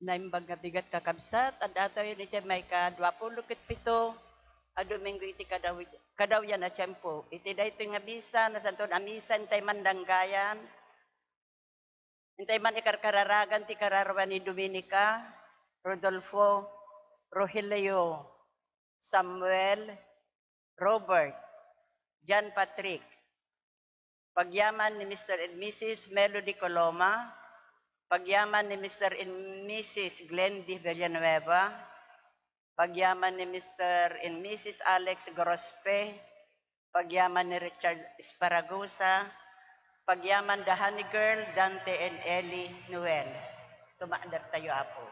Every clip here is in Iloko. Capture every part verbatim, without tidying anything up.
Naimbag nga bigat, kakabsat, adda tayo iti maikadua pulo ket pito a Domingo iti kadaw-, kadawyan a tiempo. Iti daytoy nga misa, nasanton a misa, intay mandanggayan, intay man ikarkararagan ti kararua ni Dominica, Rodolfo, Rogelio, Samuel, Robert, John Patrick, pagyaman ni Mister and Missus Melody Coloma, pagyaman ni Mister and Missus Glendy Villanueva, pagyaman ni Mister and Missus Alex Gorospe, pagyaman ni Richard Esparagosa, pagyaman da Honey Girl, Dante and Ellie Noel. Tumader tayo, Apo.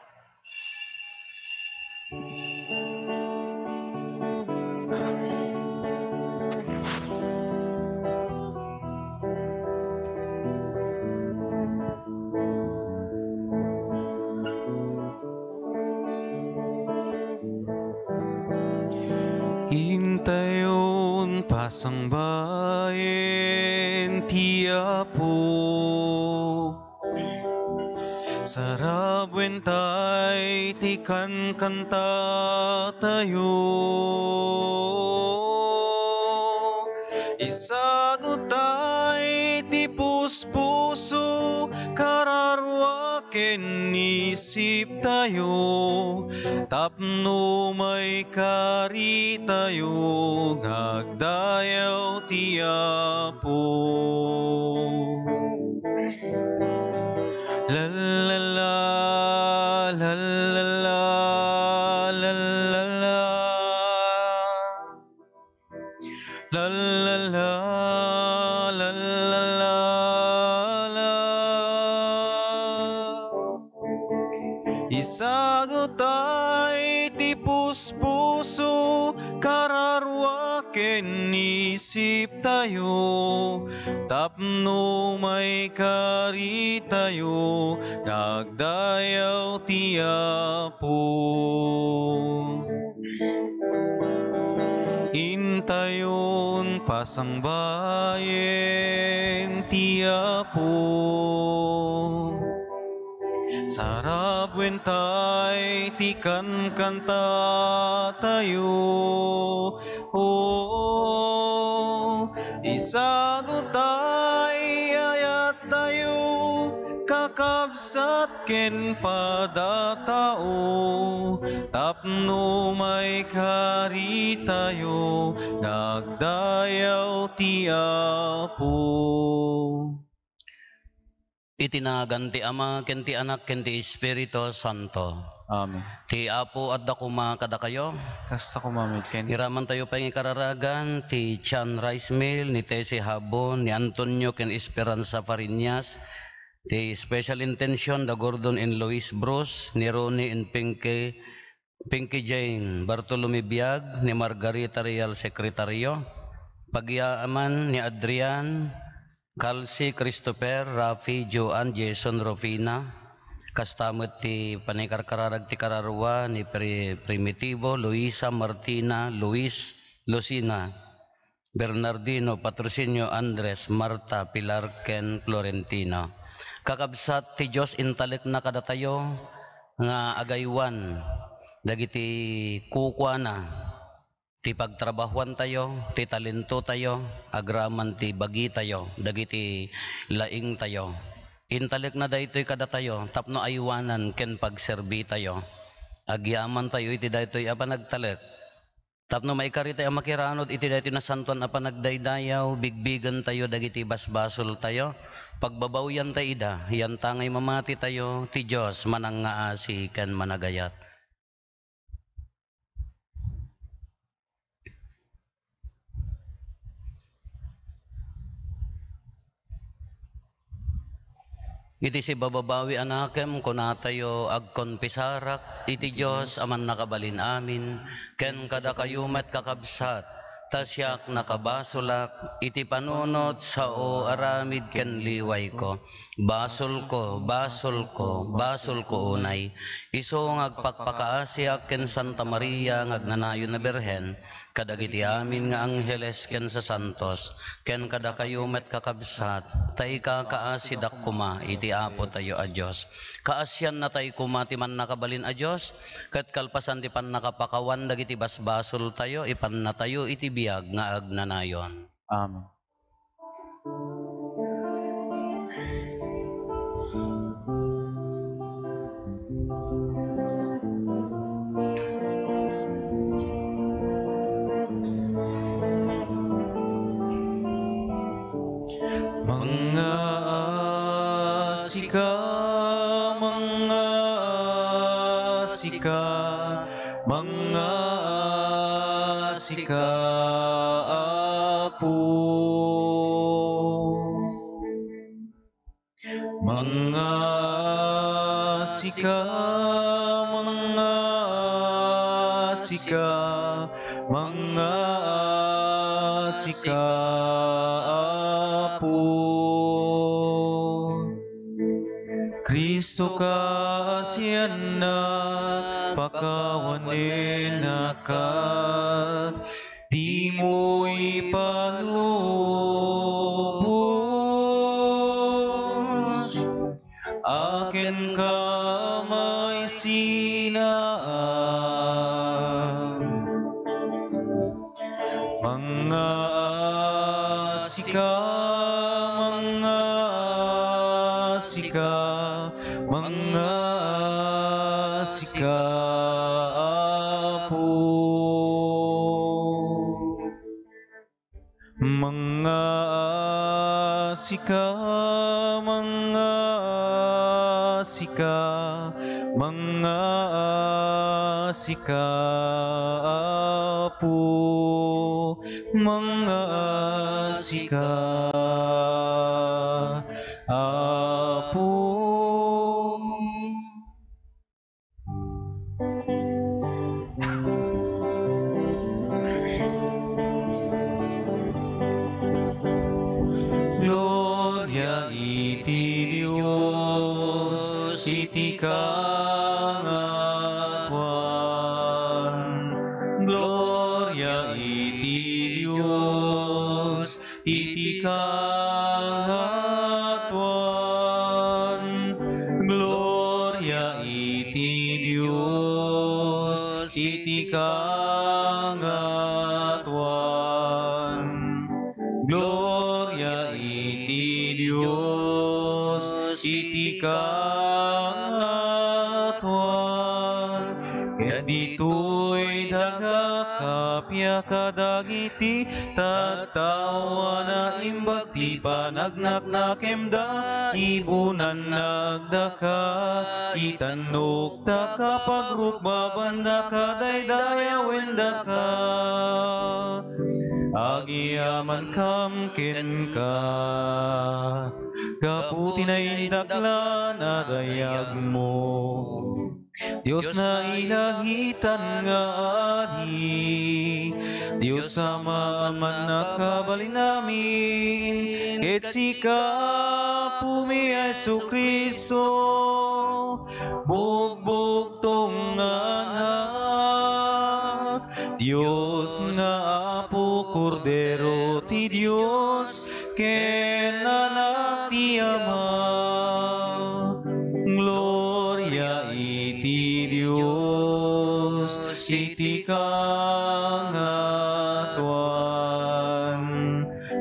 Intayon pasangbayen ti Apo. Sarabuen tay ti kankantatayo. Isagut tay ti puspuso, kararua ken isip tayo, tapno maikaritayo nga agdayaw ti Apo. La, la, la, la, la, la, la, la, la. La, la, la, la, la, la, la. Isagut tay ti puspuso, kararua ken isip tayo, tapno maikaritayo nga agdayaw ti Apo. Intayon pasangbayen ti Apo. Sarabuen tay ti kankantatayo. O, isagut tay ayattayo, kakabsat ken padatao, tapno maikaritayo nga agdayaw ti Apo. Iti nagan ti Ama, ken ti Anak, ken ti Espiritu Santo. Amen. Ti Apo adda koma kadakayo. Kasta koma met ken. Iraman tayo pangikararagan ti Chan Rice Mill ni Tessie Habon, ni Antonio ken Esperanza Fariñas, ti special intention da Gordon and Lois Bruce, ni Ronnie and Pinky, Pinky Jane, Bartolome Biag, ni Margarita Real Secretario, pagyaman ni Adrian, Calci, Christopher, Rafi, Joan, Jason, Rufina, kasta met ti pangikarkararag ti kararua ni Pri-, Primitivo, Luisa, Martina, Luis, Lucina, Bernardino, Patrocinio, Andres, Marta, Pilar, ken Florentino. Kakabsat, ti Dios intalekna kadatayo nga agaywan dagiti kukuana, ti pagtrabahuantayo, ti talentotayo, agraman ti bagitayo dagiti laingtayo. Intalekna daytoy kadatayo tapno aywanan ken pagserbitayo. Agyamantayo iti daytoy a panagtalek. Tapno maikaritayo a makiranud iti daytoy nasantoan a panagdaydayaw, bigbigentayo dagiti basbasoltayo, pagbabawyantayo ida, yantangay mamatitayo, ti Dios manangngaasi ken managayat. Iti sibababawi a nakem, kunatayo, agkonpisarak iti Dios a Mannakabalin-amin, ken kadakayo met, kakabsat, ta siak nakabasolak iti panunot, sao, aramid ken liwayko. Basolko, basolko, basolko unay. Isu nga agpakpakaasiak ken Santa Maria nga agnanayon a Birhen, kadagiti amin nga angheles ken sasantos, ken kadakayo met, kakabsat, ta ikakaasidak koma iti Apotayo a Dios. Kaasiannatay koma ti Mannakabalin a Dios, ket kalpasan ti pannakapakawan dagiti basbasoltayo, ipannatayo iti biag nga agnanayon. Amen. Mangngaasika, mangngaasika, mangngaasika, Apo. Mangngaasika, mangngaasika, mangngaasika, Apo. Cristo, kaasiannak, pakawanenak, dimo ipalubos a kenka maisina. Mangngaasika, mangngaasika, mangngaasika, Apo. Mangngaasika, mangngaasika, mangngaasika, Apo, mangngaasika, Apo. Gloria iti Dios iti kangatoan. Gloria iti Dios iti kangatoan. Gloria iti Dios iti kangatoan. Gloria iti Dios iti kangatoan. Ket ditoy daga kappia kadagiti tattao a naimbag ti panagnaknakemda, ibunannak daka, itannokdaka, pagrukbabandaka, daydayawendaka. Agyamankam kenka gapu ti naindaklan a dayagmo. Dios nga ilagitan nga Ari, Dios Ama a mannakabalin amin, ket sika, Apomi a Jesu-Cristo, bugbugtong nga Anak, Dios nga Apo, Kordero ti Dios, ken Anak ti Ama. Gloria iti Dios iti kangatoan.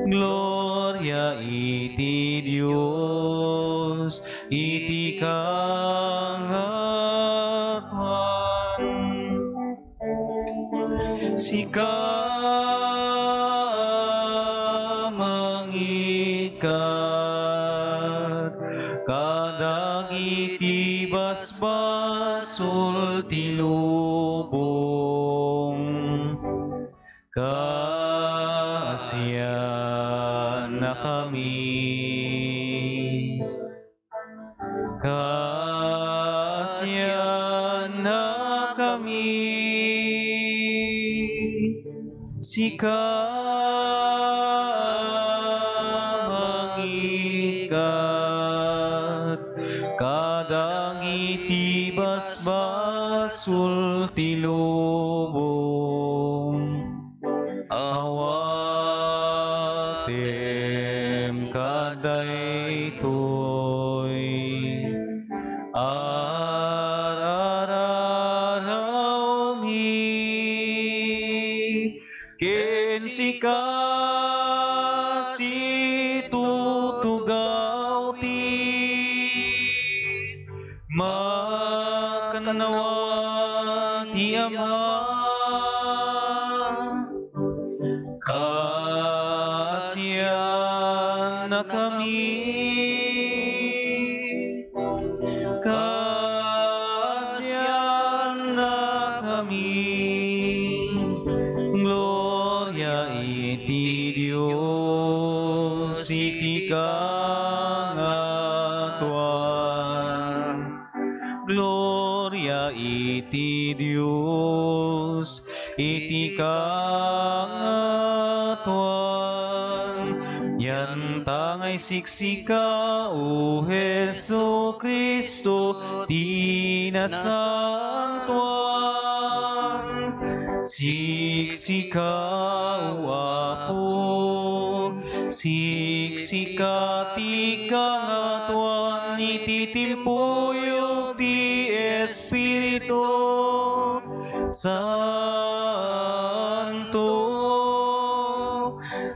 Gloria iti Dios iti kangatoan. Sika mangikkat kadagiti basbasol ti lubong, kaasiannakami. Kaasiannakami, sika mangikkat kadagiti basbasol ti lubong. Awatem kadaytoy, ar-ararawmi ken sika situtugaw ti makannawan ti Ama. Kaasiannakami, kaasiannakami. Gloria iti Dios iti kangatoan. Gloria iti Dios iti kangatoan. Yanta nga isiksika, O Jesu-Cristo, ti nasantoan. Siksika, O Apo, siksika ti kangatoan iti timpuyog ti Espiritu Santo,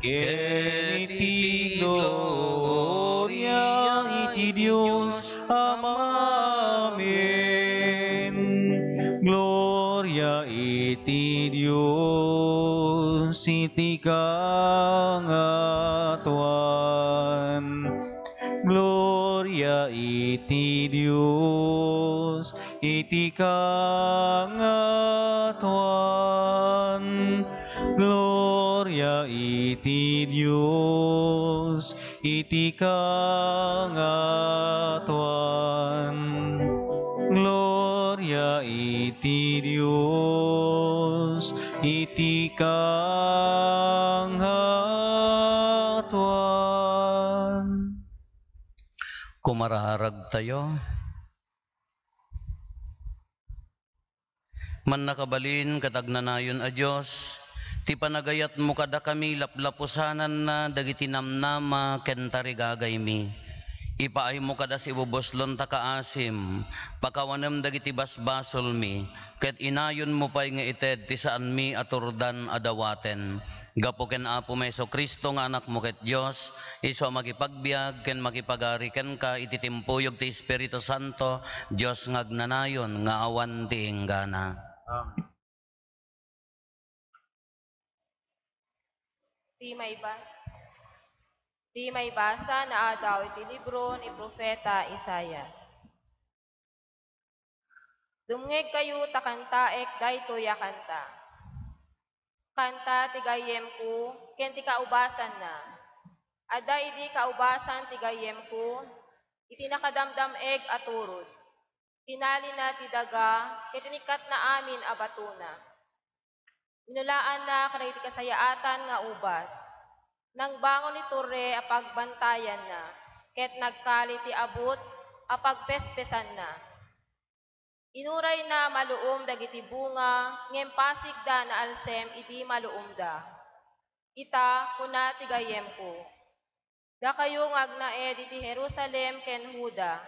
ken iti gloria iti Dios Ama. Amen. Gloria iti Dios iti kangatoan. Gloria iti Dios iti kangatoan. Gloria iti Dios iti kangatoan. Gloria iti Dios iti kangatoan. Kumararagtayo. Mannakabalin ket agnanayon a Dios, ti panagayatmo kadakami laplapusananna dagiti namnama ken tarigagaymi. Ipaaymo kada sibubuslon ta kaasim, pakawanem dagiti basbasolmi, ket inayonmo pay nga ited ti saanmi a turdan a dawaten. Gapu ken Apomi Jesu-Cristo nga Anakmo ket Dios, isu a makipagbiag ken makipagari kenka iti timpuyog ti Espiritu Santo, Dios nga agnanayon nga awan ti inggana. Amen. Ti maiba-, ti maibasa naadaw iti libro ni Profeta Isaias. Dumngegkayo ta kantaek daytoy a kanta. Kanta ti gayyemko ken ti kaubasanna. Adda idi kaubasan ti gayyemko iti nakadamdam-eg a turod. Pinalina ti daga ket inikkatna amin a batona. Minulaanna kadagiti kasayaatan nga ubas. Nangbangon ti torre a pagbantayanna, ket nagkali ti abut a pagpespesanna. Inurayna maluom dagiti bunga, ngem pasigda naalsem idi maluomda. Ita, kuna ti gayyemko, dakayo nga agnaed iti Jerusalem ken Juda,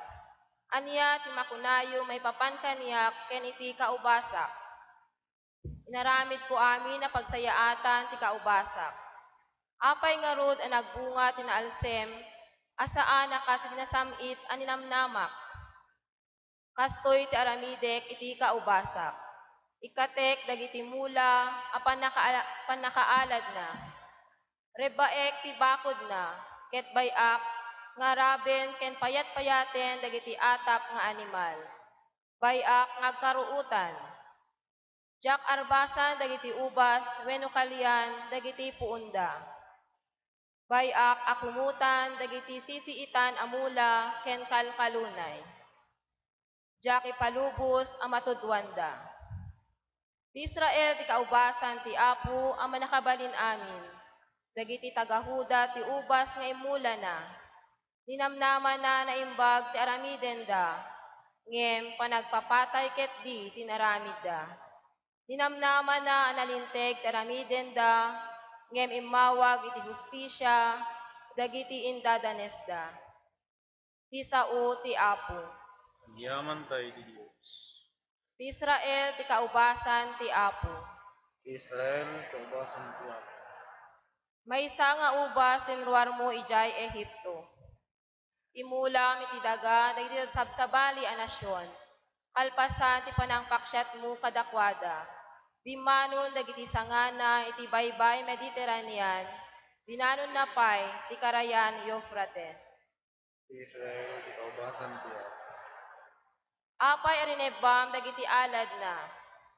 ania ti makunayo maipapan kaniak ken iti kaubasak? Inaramidko amin a pagsayaatan ti kaubasak. Apay ngarud a nagbunga ti naalsem a saan a kas iti nasam-it a ninamnamak? Kastoy ti aramidek iti kaubasak. Ikkatek dagiti mula a pannakaala-, pannakaaladna. Rebbaek ti bakodna, ket bay-ak nga araben ken payatpayaten dagiti atap nga animal. Bay-ak nga agkaruotan. Diak arbasan dagiti ubas wenno kalian dagiti puonda. Bay-ak a kumotan dagiti sisiitan a mula ken kalkalunay. Diak ipalubos a matudwanda. Ti Israel ti kaubasan ti Apo a Mannakabalin-amin. Dagiti taga-Juda ti ubas nga immulana. Ninamnamana a naimbag ti aramidenda, ngem panagpapatay ketdi ti inaramidda. Ninamnamana a nalinteg ti aramidenda, ngem immawag iti hustisia dagiti indadanesda. Ti sao ti Apo. Agyamankay ti Dios. Ti Israel ti kaubasan ti Apo. Ti Israel ti kaubasan ti Apo. Maysa nga ubas ti inruarmo idiay Egipto. Imulam iti daga dagiti sabsabali a nasion, kalpasan ti panangpaksiatmo kadakuada. Dimmanon dagiti sangana iti baybay Mediterranean, dinanonna pay ti karayan Eufrates. Israel ti kaubasan ti Apo. Apay a rinebbam dagiti aladna,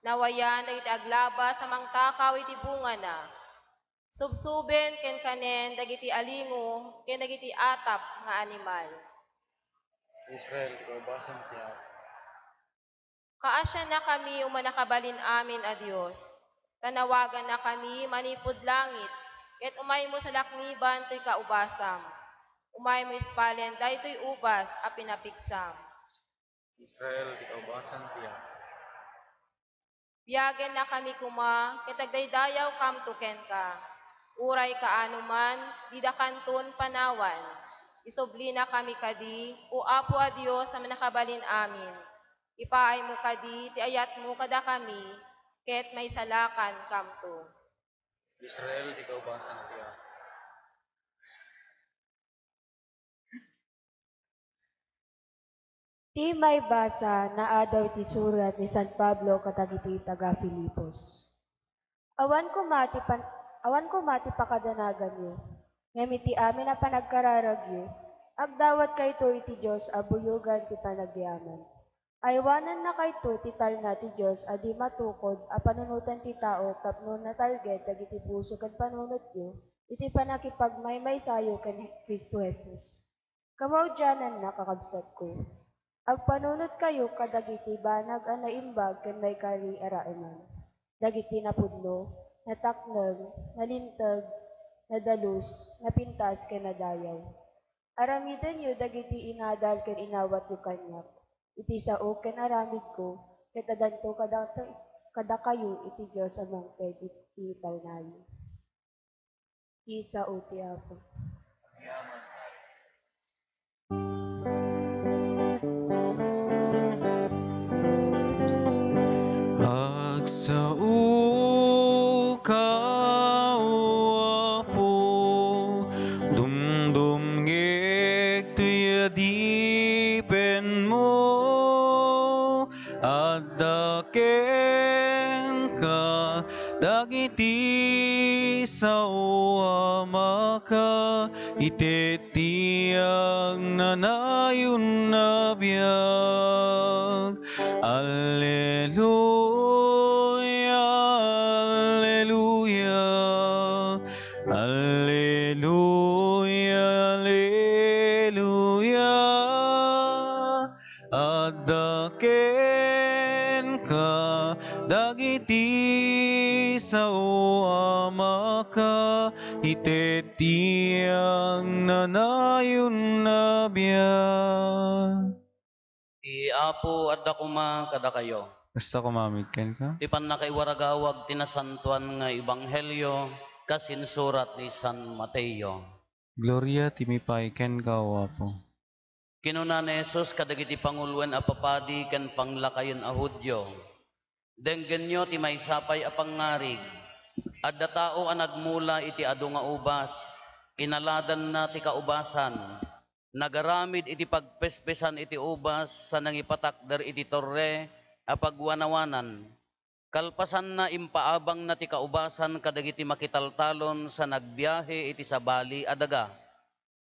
nawayan dagiti aglabas a mangtakaw iti bungana. Subsuben ken kanen dagiti alingo ken dagiti atap nga animal. Israel ti kaubasan ti Apo. Kaasiannakami, O Mannakabalin-amin a Dios, ta nawagannakami manipud langit, ket umaymo sa lakniban toy kaubasam. Umaymo ispalen daytoy ubas a pinapigsam. Israel ti kaubasan ti Apo. Biagennakami koma ket agdaydayawkamto kenka. Uray kaano man, didakanton panawan. Isublinakami kadi, O Apo a Dios a Mannakabalin-amin. Ipaaymo kadi ti ayatmo kadakami, ket maisalakankamto. Israel ti kaubasan ti Apo. Ti maibasa naadaw iti surat ni San Pablo kadagiti taga-Filipos. Awan koma ti pan-, awan koma ti pakadanaganyo, ngem iti amin a panagkararagyo, agdawatkayto iti Dios a buyogan ti panagyaman. Aywanannakayto ti talna ti Dios a di matukod a panunoten ti tao tapno natalged dagiti puso ken panunotyo iti pannakipagmaymaysayo ken Cristo Jesus. Kamaudiananna, kakabsatko, agpanunotkayo kadagiti banag a naimbag ken maikari a raeman, dagiti napudno, natakneng, nalinteg, nadalus, napintas, ken nadayaw. Aramidenyo dagiti inadal ken inawatyo kaniak iti sao ken aramidko, ket addanto kadata-, kadakayo iti Dios a mangted iti talnayo. Ti sao ti Apo. Agsaoka, O Apo, dumdumngeg ti adipenmo. Adda kenka dagiti sao a makaitedti agnanayon a biag. Alleluia, alleluia, alleluia, alleluia. Adda kenka dagiti sao a makaitedti agnanayon a biag. Ti Apo adda koma kadakayo. Kasta koma met kenka. Ti pannakaiwaragawag ti nasantoan nga ebanghelio kas insurat ni San Mateo. Gloria ti maipaay kenka, O Apo. Kinuna ni Jesus kadagiti panguloen a papadi ken panglakayen a Judio, "Denggenyo ti maysa pay a pangngarig. Adda tao a nagmula iti adu nga ubas. Inaladanna ti kaubasan. Nagaramid iti pagpespesan iti ubas sa nangipatakder iti torre a pagwanawanan. Kalpasanna, impaabangna ti kaubasan kadagiti makitaltalon sa nagbiahe iti sabali a daga.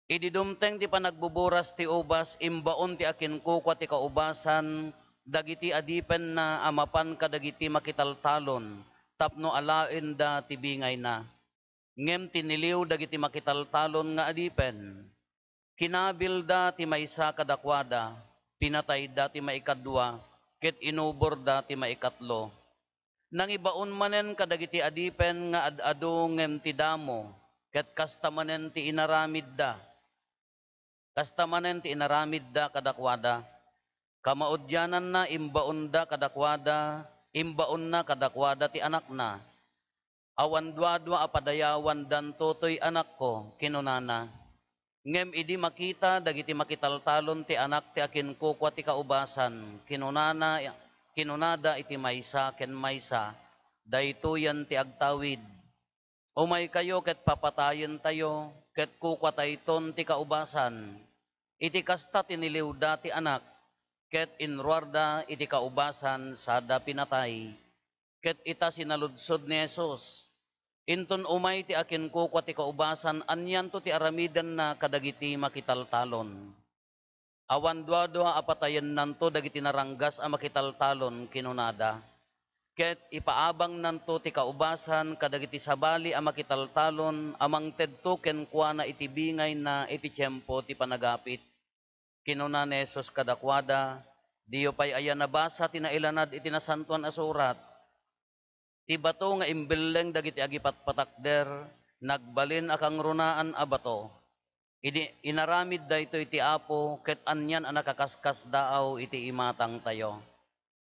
Idi dumteng ti panagbuburas ti ubas, imbaon ti akinkukua ti kaubasan dagiti adipenna a mapan kadagiti makitaltalon tapno alaenda ti bingayna. Ngem tiniliw dagiti makitaltalon nga adipen. Kinabilda ti maysa kadakuada, pinatayda ti maikadua, ket inuborda ti maikatlo. Nangibaon manen kadagiti adipen nga ad-adu ngem ti damo, ket kasta manen ti inaramidda. Kasta manen ti inaramidda kadakuada. Kamaudiananna, imbaonda kadakuada, imbaonna kadakuada ti anakna. Awan duadua a padayawandanto toy anakko," kinunana. Ngem idi makita dagiti makitaltalon ti anak ti akinkukua ti kaubasan, kinunana, kinunada iti maysa ken maysa, "Daytoyen ti agtawid. Umaykayo ket papatayentayo, ket kukuatayton ti kaubasan." Iti kasta, tiniliwda ti anak, ket inruarda iti kaubasan sada pinatay. Ket ita, sinaludsod ni Jesus, "Inton umay ti akinkukua ti kaubasan, anianto ti aramidenna kadagiti makitaltalon? Awan duadua a patayennanto dagiti naranggas a makitaltalon," kinunada. "Ket ipaabangnanto ti kaubasan kadagiti sabali a makitaltalon a mangtedto kenkuana iti bingayna iti tiempo ti panagapit." Kinuna ni Jesus kadakuada, "Diyo pay aya nabasa ti nailanad iti Nasantoan a Surat? Ti bato nga imbelleng dagiti agipatpatakder, nagbalin a kangrunaan a bato. Idi inaramid daytoy ti Apo, ket anian a nakaskasdaaw iti imatangtayo.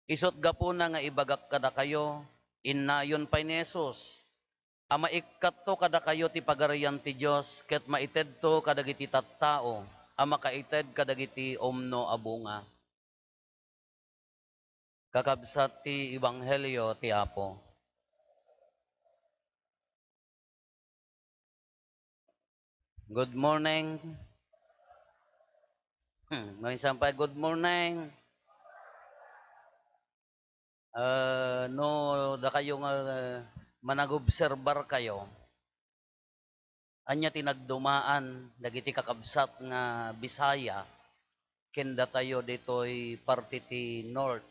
Isut' gapuna nga ibagak kadakayo," innayon pay ni Jesus, "a maikkatto kadakayo ti Pagarian ti Dios ket maitedto kadagiti tattao a makaited kadagiti umno a bunga." Kakabsat ti Ebanghelio ti Apo. Good morning. Hmm, no insan pay, good morning. Eh, no dakayo nga, eh, managobserbar kayo, ania ti nagdumaan dagiti kakabsat nga Bisaya ken datayo ditoy parte ti North?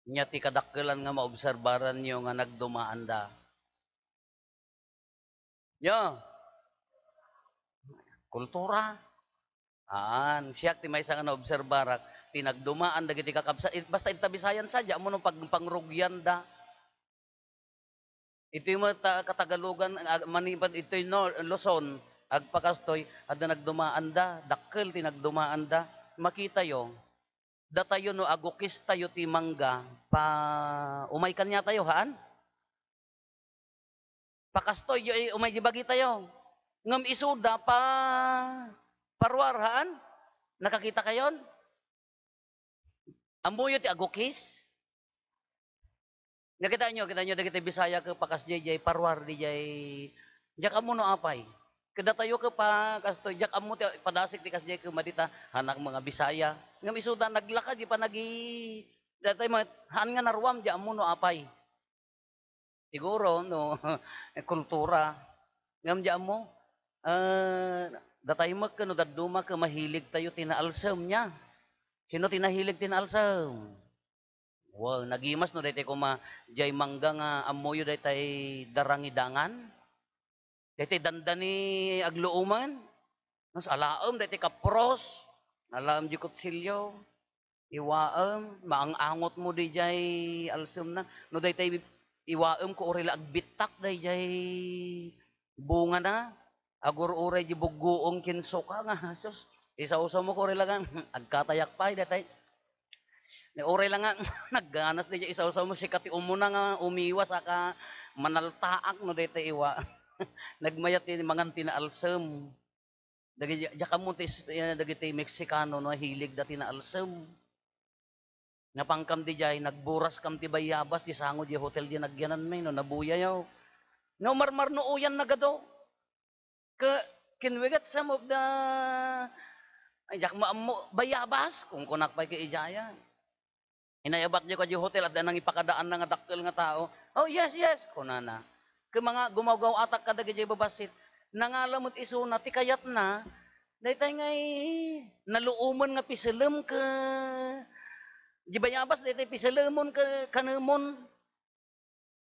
Ania ti kadakkelan nga maobserbaranyo nga nagdumaanda? Yo. Kultura. Aan, siak ti maysa nga naobserbarak, ti nagdumaan dagiti kakabsat, it-, basta ita Bisayan sa, di ammo no pag-, pangrugianda. Itoy met, ah, Katagalugan, ag-, manipan itoy Nor-, Luzon, agpakastoy, adda nagdumaanda, dakkel ti nagdumaanda. Makitayo, datayo no agukistayo ti mangga, pa-, umay kaniatayo, haan? Pakastoyyo, eh, umay di bagitayo. Ngem isuda, pa-, paruar, haan? Nakakitakayon? Ammoyo ti agukis? Nakitaenyo, kitaenyo dagiti Bisaya ket pakasdiay, diay paruar, diay, diak ammo no apay. Kadatayo ket pa-, kastoy, diak ammo ti padasik ti kasdiay ket madita, anak mga Bisaya. Ngem isuda, naglaka, di pa nagi-, datayo met, haan nga naruam, diak ammo no apay. Siguro, no, kultura. Ngem diak ammo, eh, datayo met ken no dadduma ket mahiligtayo ti naalsem, nia. Sino ti nahilig ti naalsem? Wow, nagimas no daytoy koma, diay mangga nga ammoyo daytay darangidangan. Daytay dandani agluumen. Nas alaem daytay kapros. Alaem diay kutsilio. Iwaem, maang-angotmo diay alsemna. No daytay iwaem ko, uray la agbittak daydiay bungana. Agur-uray di bugguong ken suka nga, sus, isawsawmo ko uray la nga, agkatayak pay daytay. Ni uray la nga, nagganas daydiay isawsawmo, sika ti umuna nga umiwas, a ka manaltaak no daytoy iwa. Nagmayat ti mangan ti naalsem. Dagiti, diak ammo ti is-, eh, dagiti Mexicano no, hiligda ti naalsem. Napangkam didiay, nagburas kam ti bayabas, ti sango di hotel di nagyananmi, no, nabuyayo. No, marmarnuoyan nagado. Ke-, can we get some of the, ay, diak maammo, bayabas? Kunkunak pay ket idiay. Inayabak diay kadi hotel, adda nangipakadaanna nga dakkel nga tao. "Oh, yes, yes," kunana. Ket manggumaw-atak kadagiti babassit. Nangala met isuna ti kayatna, daytay ngay naluomen nga piselem ket di bayabas, daytay piselemon ket kanemon.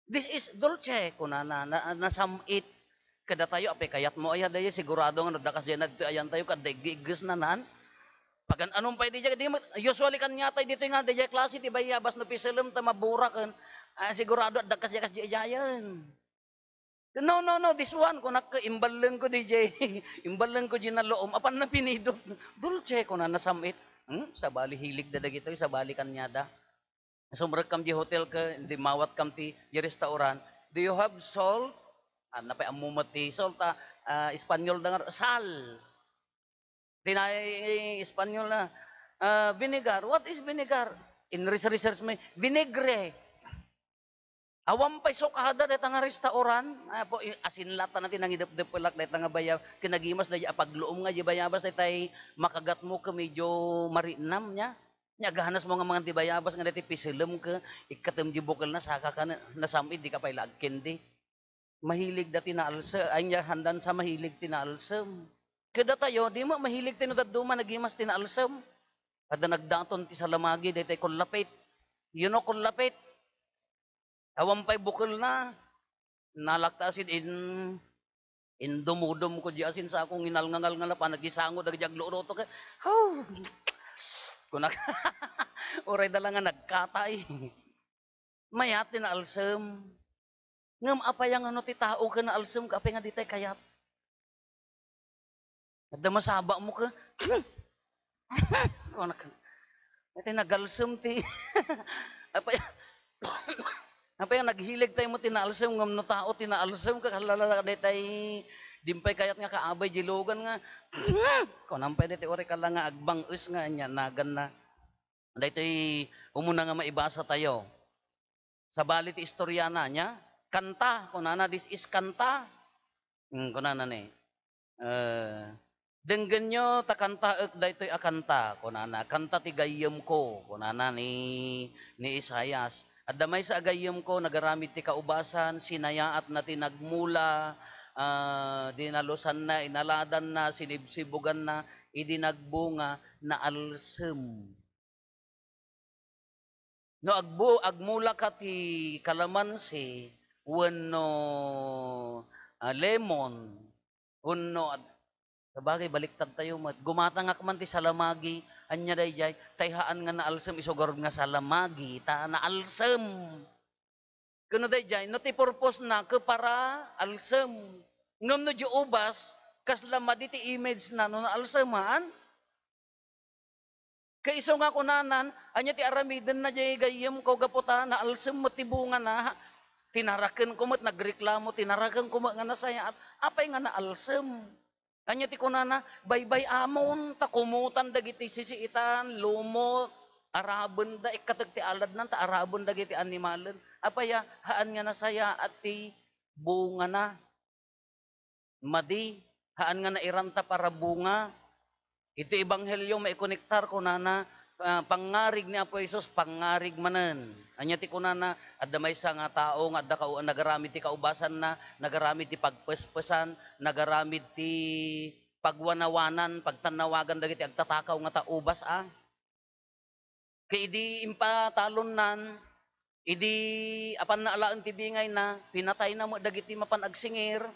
"This is dulce," kunana, na, nasam-it. Kadatayo, apay kayatmo aya, daydiay sigurado nga no adda kasdiay nagtoy ayantayo, ket adda iggiiggesnanan. Pagan-anom pay daydiay, di met, usually kaniatay ditoy nga, daydiay klase ti bayabas no piselem ta maburaken, ah, sigurado adda kasdiay, kasdiay idiayen. "No, no, no, this one," kunak, imballengko daydiay, imballengko di naluom, apan napinidot. "Dulce," kunana, nasam-it. Hmm, sabali hiligda dagitoy, sabali kaniada. Sumrekkam di hotel ket dimmawat kam ti, di restaurant. "Do you have salt?" Ah, napay ammo met ti salt, ah, ah, Espanyol da nga, sal. Tinay Espanyol na, ah, "Vinegar. What is vinegar?" In-research mi, "Vinegre." Awan pay sukada dayta nga restaurant. Apo, i-, asin latta na ti nangidepdepelak dayta nga baya-, kinagimas daydi a pagluom nga di bayabas daytay makagatmo ket medyo marinam nia. Nia, ganas mo nga mangan ti bayabas nga daytay piselem ket ikkatem di bukel na saka ka na, nasam-id, di ka pay la agkendi. Mahilig da ti naalsem, ay, nia, handan sa mahilig ti naalsem. Ket datayo, di mo mahilig ti no dadduma nagimas ti naalsem. Adda nagdaton ti salamagi daytay kullapit. You know kullapit? Awan pay bukel na. Nalakta asin in, indumudum ko di asin sa akong inalngangal nga lapan, nagisango dagiti agluto ket, "Haw!" Kunak, uray da la nga nagkatay. Mayat ti naalsem. Ngem apay nga no ti tao ket naalsem ket apay nga ditay kayat? Adda masaba mo ket, kunak, "Ay, ti nagalsem ti," apay, apay nga naghilig tayo mo ti naalsem, ngem no tao ti naalsem, ket halala daytay, dimpay kayat nga kaabay di lugan nga, kunam pay daytay uray ka la nga agbang-es nga ania, naganna. Daytoy umuna nga maibasa tayo. Sabali ti istoriana, nia, kanta, kunana, "This is kanta." Hmm, kunana ni, eh, "Denggenyo ta kantaek daytoy a kanta," kunana, "kanta ti gayyemko," kunana ni, ni Isaias. "Adda maysa a gayyemko, nagaramid ti kaubasan, sinayaatna ti nagmula, ah, dinalusanna, inaladanna, sinibsibuganna, idi nagbunga, naalsem." No agbu-, agmula ka ti kalamansi wenno, ah, lemon, wenno ad-, sabagay, baliktad tayo met. Gumatangak man ti salamagi, ania daydiay, tay haan nga naalsem, isu garud nga salamagi, ta naalsem. Ken no daydiay, no ti purpose na, ket para alsem. Ngem no di ubas, kasla madi ti image na no naalsem, haan? Ket isu nga kunanan, ania ti aramidenna diay gayyemko gapu ta naalsem met ti bungana. Tinarakenko met nagreklamo, tinarakenko met nga nasayaat. Apay nga naalsem? Ania ti kunana? Baybay-amon, ta kumutan dagiti sisiitan, lumot, arabenda, ikkateg ti aladnan, ta araben dagiti animalen. Apay a, haan nga nasayaat ti bungana. Madi, haan nga nairanta para bunga. Iti ebanghelio, maikonektar, kunana, ah, pangngarig ni Apo Jesus, pangngarig manen. Ania ti kunana? Adda maysa nga tao nga adda kau-, nagaramid ti kaubasanna, nagaramid ti pagpespesan, nagaramid ti pagwanawanan, pagtannawagan dagiti agtatakaw nga ta-, ubas a. Ket idi impatalonnan, idi apanna alaen ti bingayna, pinatayna met dagiti mapan agsingir.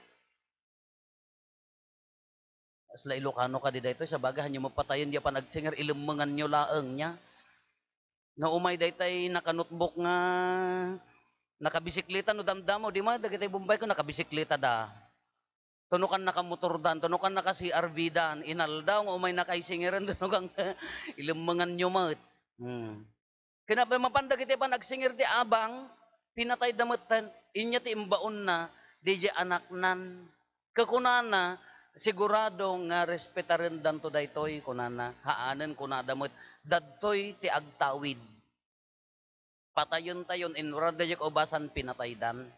Kasla Ilocano kadi daytoy, sabagay, hanyo mapatayen di apan agsingir, ilemmenganyo laeng nia. No umay daytay naka-notebook nga nakabisikleta, no damdamo, di man dagitay Bombayko, nakabisikleta da. Tunukan nakamotor dan, tunukan naka-C R V dan, inaldaw nga umay nakaisingiren, tunukan ilemmenganyo met. Hmm. Kinapay mapan dagiti pan agsingir ti abang, pinatayda metten, inya ti imbaonna, didiay anaknan. Kakunana, "Sigurado nga respetarendanto daytoy," kunana. Haanen, kunada met, "Dadtoy ti agtawid." Patayentayon, inurad daydiay kaubasan, pinataydan.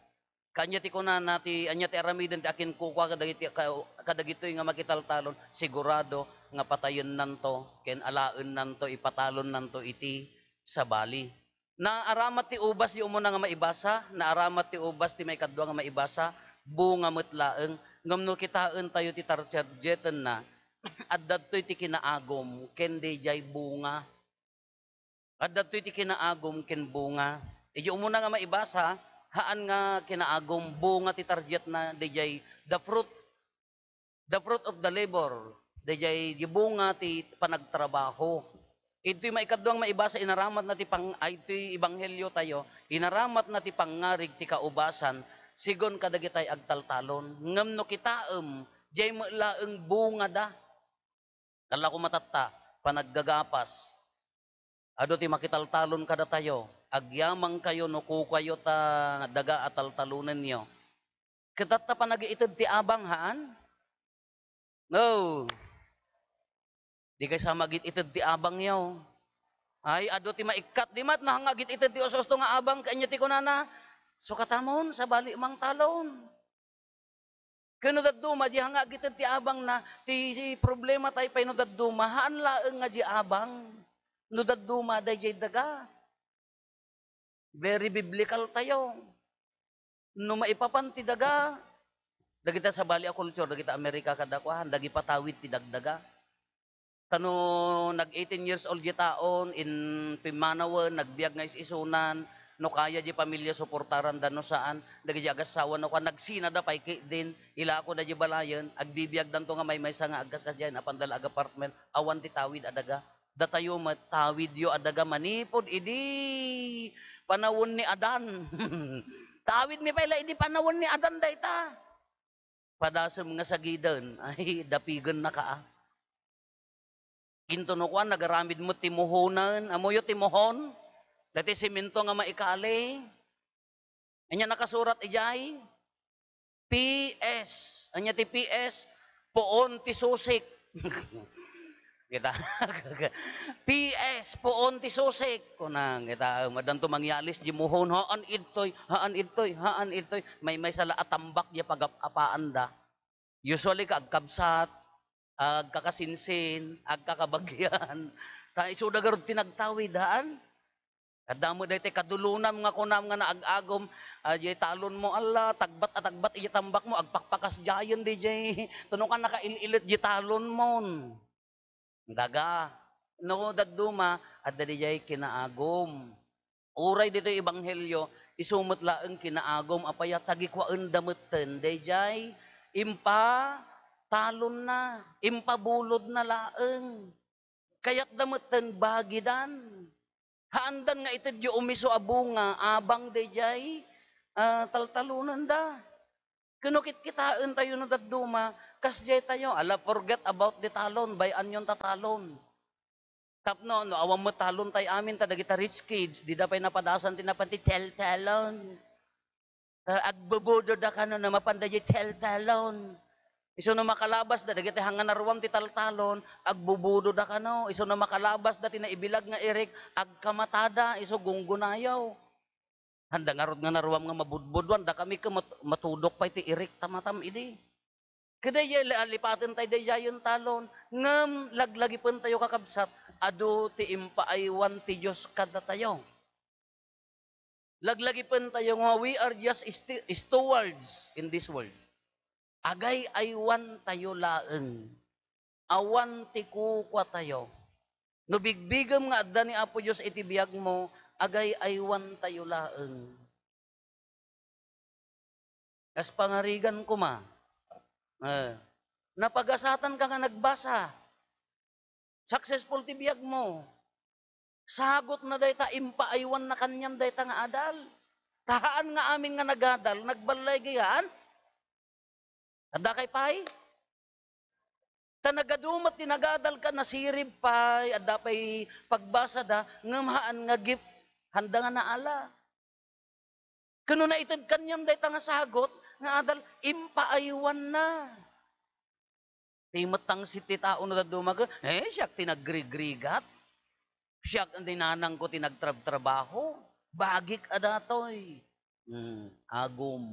Kanya ti kunana ti, anya ti aramiden ti akinkukua kadagiti, ka-, kadagitoy nga makitaltalon, sigurado nga patayennanto, ken alaennanto, ipatalonnanto iti sabali. Naaramat ti ubas, ti umuna nga maibasa, naaramat ti ubas ti maikadua nga maibasa, bunga met laeng. Ngem no kitaentayo ti tartarjetenna, adda ditoy ti kinaagum ken daydiay bunga. Adda ditoy ti kinaagum ken bunga. Iti umuna nga maibasa, haan nga kinaagum, bunga ti targetna, daydiay the fruit, the fruit of the labor, daydiay di bunga ti panagtrabaho. Itoy maikadua nga maibasa, inaramatna ti pang-, ay, itoy ebanghelio tayo, inaramatna ti pangngarig ti kaubasan, sigun kadagitay agtaltalon. Ngem no kitaem, diay met laeng bungada. Kalla ko matatta, panaggagapas. Adu ti makitaltalon kadatayo. Agyamangkayo no kukayo ta daga a taltalonenyo. Ket adda panagiited ti abang, haan? No. Di kaysa magit-ited ti abangyo. Ay, adu ti maikkat. Di met, no, nga agit-ited ti ususto nga abang, kanya ti kunana, "Sukatamon, sabali mangtalon." Ken no dadduma, di nga agit-ited ti abangna, ti problema tayo pay no dadduma, haan laeng nga di abang. No dadduma, dayjay daga. Very biblical tayo. No maipapan ti daga, dagita sabali a culture, dagita Amerika kadakuan, dagipatawid ti dagdaga. Kano nag eighteen years old di taon, in pimmanawen, nagbiag nga is-isunan, no kaya di pamilya suportaran da no saan, dagiti agassawa no kua, nagsina da pay ketdin, ilako da di balayen, agbibiag danto nga maymaysa nga agkasdiay, apan da la ag-apartment, awan ti tawid a daga. Datayo met, tawidyo a daga manipud idi panawen ni Adan. Tawid mi pay la idi panawen ni Adan dayta. Padasem nga sagiden, ay, dapigennaka, a. Intono kuan, nagaramid met ti muhonen. Ammoyo ti muhon? Dati semento nga maikali. Ania nakasurat idiay? P S. Ania ti P S? Puon ti susik. Kita? P S, puon ti susik. Kunang, kita, madanto mangyalis di muhon, haan idtoy, haan idtoy, haan idtoy. Maymaysa la a tambak di pagap-apaanda. Usually, ka agkabsat, agkakasinsin, agkakabagyan. Ta isuda garud ti nagtawid, haan? Adda met daytoy kadulonam nga kunam nga naag-agum, ah, diay talonmo, alla, tagbat a tagbat idiay tambakmo, agpakpakasdiayen diay, tuno ka nakail-ilet diay talonmon. Daga, no dadduma, adda diay kinaagum. Uray ditoy ebanghelio, isu met laeng kinaagum, apay a tagikuaenda metten, daydiay impatalonna, impabulodna laeng. Kayatda metten bagidan. Haandan nga itedyo umiso a bunga, abang daydiay, ah, taltalonenda. Ken no kitkitaentayo no dadduma, kasdiay tayo, ala, forget about the talon, bay-anyon ta talon. Tapno, no awan met talon tay amin, ta dagita rich kids, dida pay napadasan ti napan ti teltelon. Ta agbubudoda kano no mapan daydiay teltelon. Isu no makalabasda dagiti hanga naruam ti taltalon, agbubudoda kano. Isu no makalabasda ti naibilag nga irik, agkamatada, isu gunggunayo. Handa ngarud nga naruam nga mabudbuduan, dakami ket mat-, matudok pay ti irik ta matam idi. Ket daydiay, li-, alipaten tay daydiayen talon, ngem laglagipentayo, kakabsat, adu ti impaaywan ti Dios kadatayo. Laglagipentayo nga we are just sti-, stewards in this world. Agay-aywantayo laeng. Awan ti kukuatayo. No bigbigem nga adda ni Apo Dios iti biagmo, agay-aywantayo laeng. Kas pangarigan koma, eh, napagasatanka nga nagbasa. Successful ti biagmo. Sagutna dayta, impaaywanna kaniam dayta nga adal. Ta haan nga amin nga nagadal, nagballay gayam. Adda kay pay? Ta nagadu met ti nagadal ka, nasirib pay, adda pay pagbasada, ngem haan nga gift, handa nga naala. Ken no naited kaniam dayta nga sagut nga adal, impaaywanna. Ti met tangsit ti tao no dadduma ket, "Eh, siak ti nagrigrigat. Siak ni nanangko ti nagtrabtrabaho. Bagik a datoy." Hmm, agum.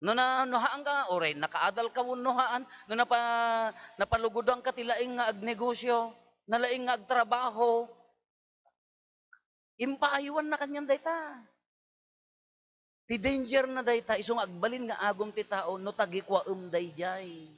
No na, no haan ka, uray nakaadal ka wenno haan, no napa-, napalugodan ka ti laing nga agnegosyo, nalaing nga agtrabaho, impaaywanna kaniam dayta. Ti danger na dayta, isu nga agbalin nga agum ti tao no tagikuaem daydiay.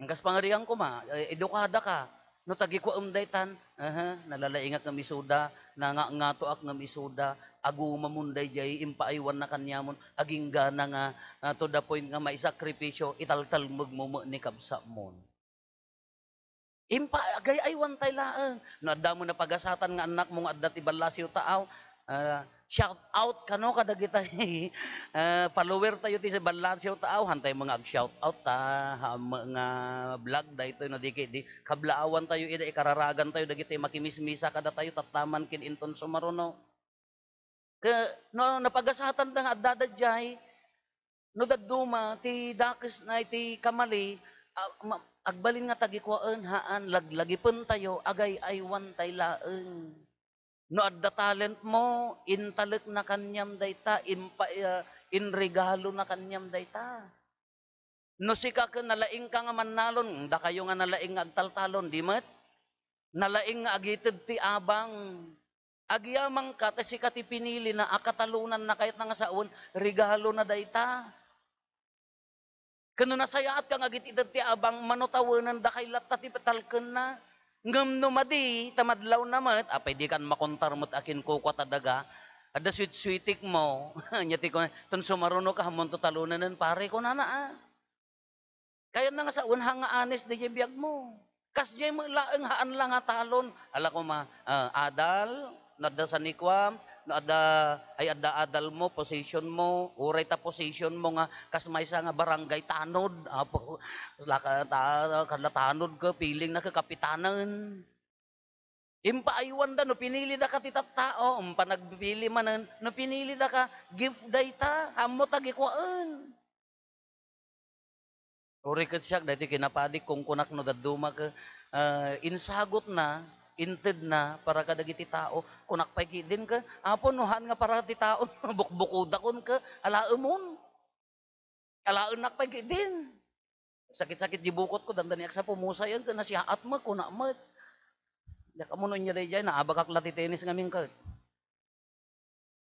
Kas pangarigan koma, eh, edukada ka. No tagikuaem daytan, aha, nalalaingak ngem isuda, nangangato ak ngem isuda, agumamon daydiay, impaaywanna kaniamon, aginggana nga, ah, to the point nga maisakripisio, italtalmegmo met ni kabsatmon. Impa-, agay-aywan tay laeng. No adda mo napagasatan nga annakmo nga adda ti ballasiw taaw, Ah, shout out kano kadagitay, ah, follower tayo ti Ballasio Taaw, hantay mga ag-shout out ta, ha, mga vlog daytoy no di ket di kablaawan tayo ida ikararagan tayo dagiti makimismisa kadatayo tattaman ken inton sumaruno. Ke-, no, napagasatan da nga adda daydiay, no dadduma ti dakes na iti kamali, ah, ma-, agbalin nga tagikuaen, haan, laglagipentayo, agay-aywan tay laeng. No adda talent mo, intalek na kaniam dayta, impa-, ah, inregalo na kaniam dayta. No sika ken nalaingka nga mannalon, dakayo nga nalaing nga agtaltalon, di met? Nalaing nga agited ti abang. Agyamangka ta sika ti pinili na a katalonan na kayat na nga sawen, regalo na dayta. Ken no nasayaatka nga agited ti abang, mano tawenan dakay latta ti talkenna. Ngem no madi, ta madlaw na met, apay dikan makontar met a kinkukua ta daga, adda suit-suitik mo. Nya ti kun-, ton sumaruno ka, hamonto talonanen, pare, kunana, ah. Kayatna nga sawen, ha nga honest daydiay biag mo. Kasdiay met laeng, haan la nga talon. Ala koma, ah, adal, no adda sanikuam, no adda, ay adda adal mo, position mo, uray ta position mo nga kas maysa nga barangay tanod, apo, laka-, ta-, kada tanod ka, feeling na ka kapitanen. Impaaywan da, no pinili da ka ti tattao, impa nagpili manen, no pinili da ka, gift dayta, ammo tagikuaen. Uri ket siak, daytoy kinapadik, kunkunak no dadduma ke, ah, insagutna, intedna para kadagiti tao. Kunak pay ketdin ke, Apo, no haan nga para ti tao, bukbukodakon ke, alaemon. Alaennak pay ketdin. Sakit-sakit di bukotko, dandani ak sa pumusayan ke, nasiaat met, kuna met. Diak ammo no ania daydiay, naabakak la ti tennis ngamin ket.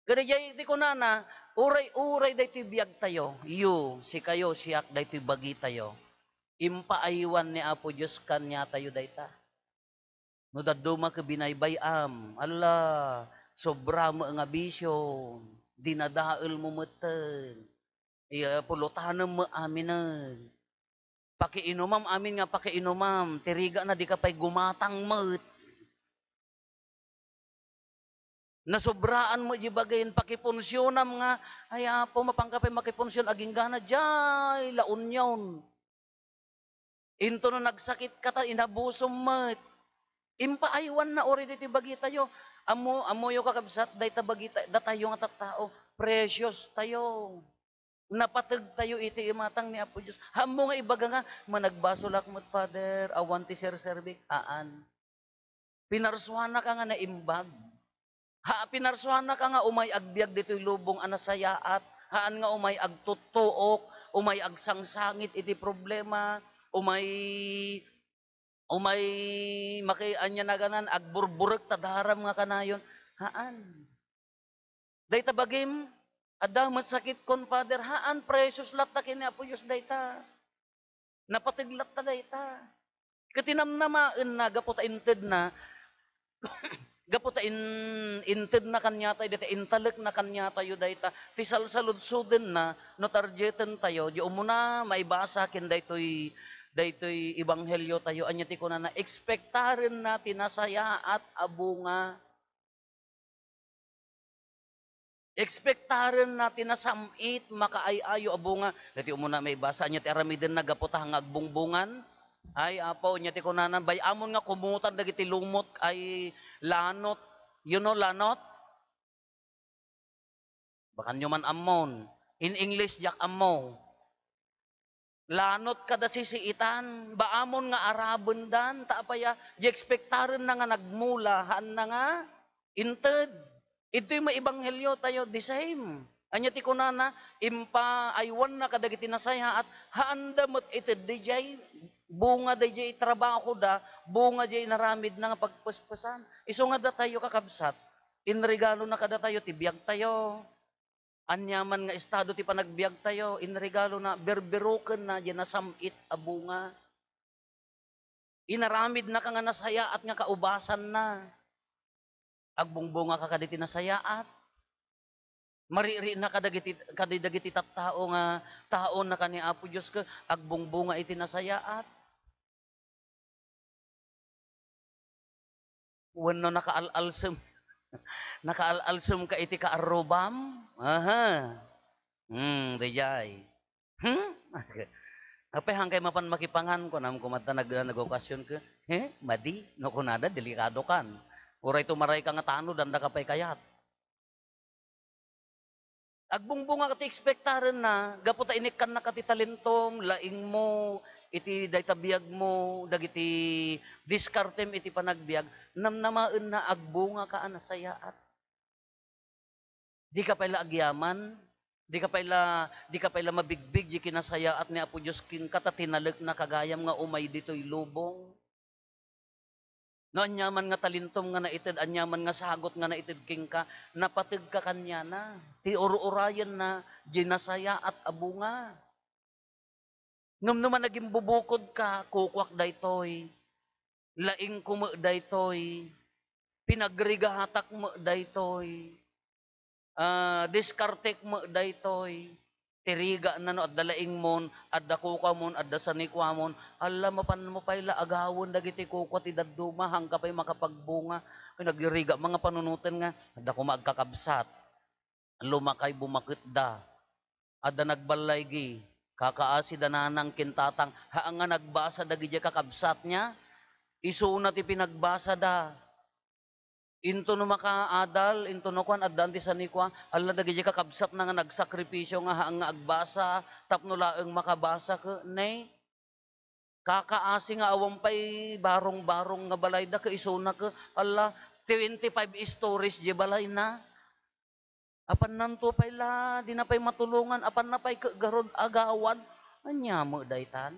Kadaydiay ti kunana, uray-uray daytoy biagtayo, you, sikayo, siak, daytoy bagitayo, impaaywan ni Apo Dios kaniatayo dayta. No dadduma ket binaybay-am, ala, sobra met nga bisio, dinadael mo metten. Iya, pulutanem met aminen. Pakiinumam amin nga pakiinumam, ti rigana dika pay gumatang met. Nasobraan met di bagin, pakipunsionam nga, ay Apo, mapanka pay makipunsion, aginggana diay La Union. Into no nagsakitka ta inabusom met. Impaaywanna uray ditoy bagitayo. Ammo, ammoyo, kakabsat, dayta bagita, datayo nga tattao, precious tayo. Napategtayo iti imatang ni Apo Dios. Ammo nga ibaga nga, managbasolak met, Father, awan ti serserbik. Haan. Pinarsuanaka nga naimbag. Ha, pinarsuanaka nga umay agbiag ditoy lubong a nasayaat. Haan nga umay agtuttuok, umay agsangsangit iti problema, umay, umay maki-, ania naganan, agburburek ta daram nga kanayon. Haan. Dayta bagim, adda met sakitkon, Father, haan, precious latta ken ni Apo Dios dayta. Napateg latta dayta. Ket tinamnamaenna gapu ta intedna, gapu ta in-, intedna kaniatayo dayta, intalekna kaniatayo dayta, ti salsaludsodenna no targetentayo, di umuna maibasa ken daytoy, daytoy ebangheliotayo, ania ti kunana, ekspektarenna ti nasayaat a bunga. Ekspektarenna ti nasam-it, makaay-ayo a bunga. Daytoy umuna maibasa, ania ti aramidenna gapu ta nga agbungbungan? Ay, Apo, ania ti kunana, bay-amon nga kumutan dagiti lumot ay lanot. You know lanot? Bakanyo man ammon. In English, diak ammo. Lanot kada sisiitan, baamon nga arabendan, ta apaya, di ekspektarenna nga nagmula, haanna nga inted. Idtoy maebangheliotayo, the same. Ania ti kunana, impaaywanna kadagiti nasayaat, haanda met ited daydiay bunga daydiay trabahoda, bunga diay inaramidna nga pagpespesan. Isu nga datayo, kakabsat, inregalona kadatayo ti biagtayo. Aniaman nga estado ti panagbiagtayo, inregalona, berberukenna diay nasam-it a bunga. Inaramidnaka nga nasayaat nga kaubasanna. Agbungbungaka kaditi nasayaat. Maririinna kadagiti, kadagiti tattao nga taonnaka ni Apo Dios ket agbungbunga iti nasayaat. Wenno nakaal-alsem. Nakaal-alsem ka iti kaarrubam? Aha. Hmm, daydiay. Hmm? Apay, hangkay mapan makipangan, kunam koma ta nag-, nag-okasyon ka. He? Madi? No kunada, delikado kan. Uray tumaray ka nga tano, danda ka pay kayat. Agbungbunga ka ti ekspektarenna, gapu ta inikkanna ka ti talentom, laingmo, iti dayta biagmo, dagiti diskartem iti panagbiag, namnamaenna agbunga ka a nasayaat. Di ka pay la agyaman, di ka pay la, di ka pay la mabigbig di kinasayaat ni Apo Dios kenka ta tinalekna ka gayam nga umay ditoy lubong. No aniaman nga talentom nga naited, aniaman nga sagot nga naited kenka, napategka kaniana. Ti ur-urayenna, di nasayaat a bunga. Ngem no managimbubukodka, kukuak daytoy, laingko met daytoy, pinagrigatak met daytoy, ah, diskartek met daytoy, ti rigana no adda laingmon, adda kukuamon, adda sanikuamon, alla, mapanmo pay la agawen dagiti kukua ti dadduma, hangka pay makapagbunga. Ket nagrigat nga panunoten nga, adda koma agkakabsat. Lumakay, bumaketda. Adda nagballaygi, kakaasida nanang ken tatang, haan nga nagbasa dagidiay kakabsatna. Isuna ti pinagbasada. Into no makaadal, into no kuan, addaan ti sanikua, alla dagidiay kakabsatna nga nagsakripisio nga haan nga agbasa tapno laeng makabasa ket ne. Kakaasi nga awan pay barong-barong nga balayda ket isuna ket, alla, twenty-five stories di balayna. Apannanto pay la, dina pay matulongan, apanna pay ket garud agawad. Ania met daytan?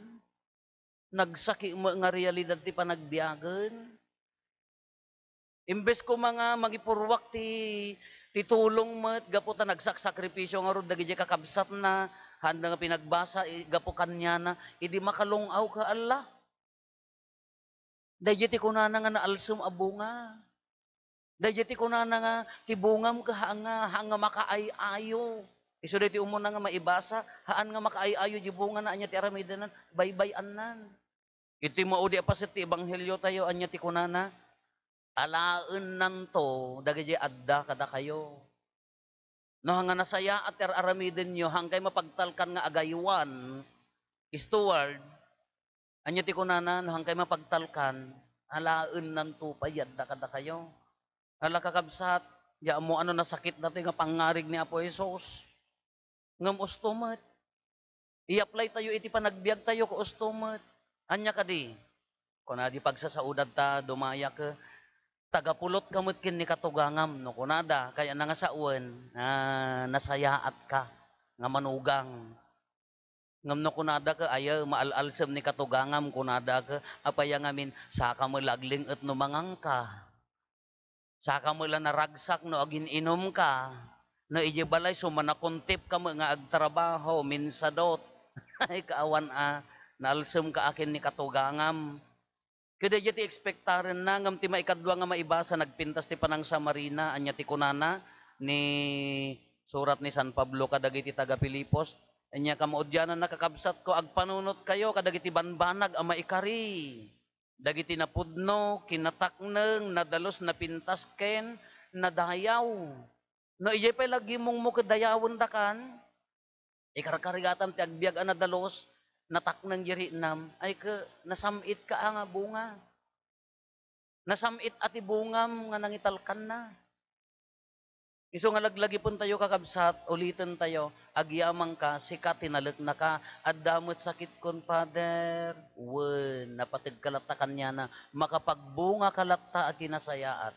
Nagsaki met nga realidad ti panagbiagen. Imbes koma nga mangipurruak ti, ti tulong met gapu ta nagsaksakripisio ngarud dagidiay kakabsatna, haanda nga pinagbasa, i-, gapu kaniana, idi makalung-aw ka, alla. Daydiay ti kunana nga naalsem a bunga. Daydiay ti kunana nga ti bungam ket haan nga, haan nga makaay-ayo. Isu daytoy umuna nga maibasa, haan nga makaay-ayo di bungana, ania ti aramidennan? Baybay-annan. Iti maudi a paset ti ebangheliotayo, ania ti kunana? Alaennanto dagiti adda kadakayo. No haan nga nasayaat ti ar-aramidenyo, haankay mapagtalkan nga agaywan, steward, ania ti kunana, no haankay mapagtalkan, alaennanto pay adda kadakayo. Ala, kakabsat, di ammo ano nasakit datoy nga pangngarig ni Apo Jesus. Ngem usto met. I-apply tayo iti panagbiag tayo, usto met. Ania kadi? Kuna di pagsasaudad ta dumaya ket, tagapulot ka met ken ni katugangam, no kunada, kayatna nga sawen, ah, nasayaat ka nga manugang. Ngem no kunada ket, "Ay, maal-alsem ni katugangam," kunada ket, "Apay a ngamin, saka met la agling-et no manganka. Saka met la naragsak no agin-inumka. No idiay balay, sumanakuntip ka met nga agtrabaho, minsadot." Ay, kaawan a, naalsem ka akin ni katugangam. Ket daydiay ti ekspektarenna, ngem ti maikadua nga maibasa, nagpintas ti panangsamarina. Ania ti kunana ni surat ni San Pablo kadagiti taga-Filipos? Ania, kamaudiananna, kakabsatko, agpanunotkayo kadagiti banbanag a maikari, dagiti napudno, kinatakneng, nadalus, napintas, ken nadayaw. No idiay pay la gimongmo ket dayawendakan, ikarkarigatam ti agbiag a nadalus, natakneng di riknam, ay ket nasam-it ka a nga bunga. Nasam-it a ti bungam nga nangitalkanna. Isu nga laglagipentayo, kakabsat, ulitentayo, agyamanka, sika, tinaleknaka, adda met sakitkon, Father. Wen, napategka latta kaniana, makapagbungaka latta a kinasayaat.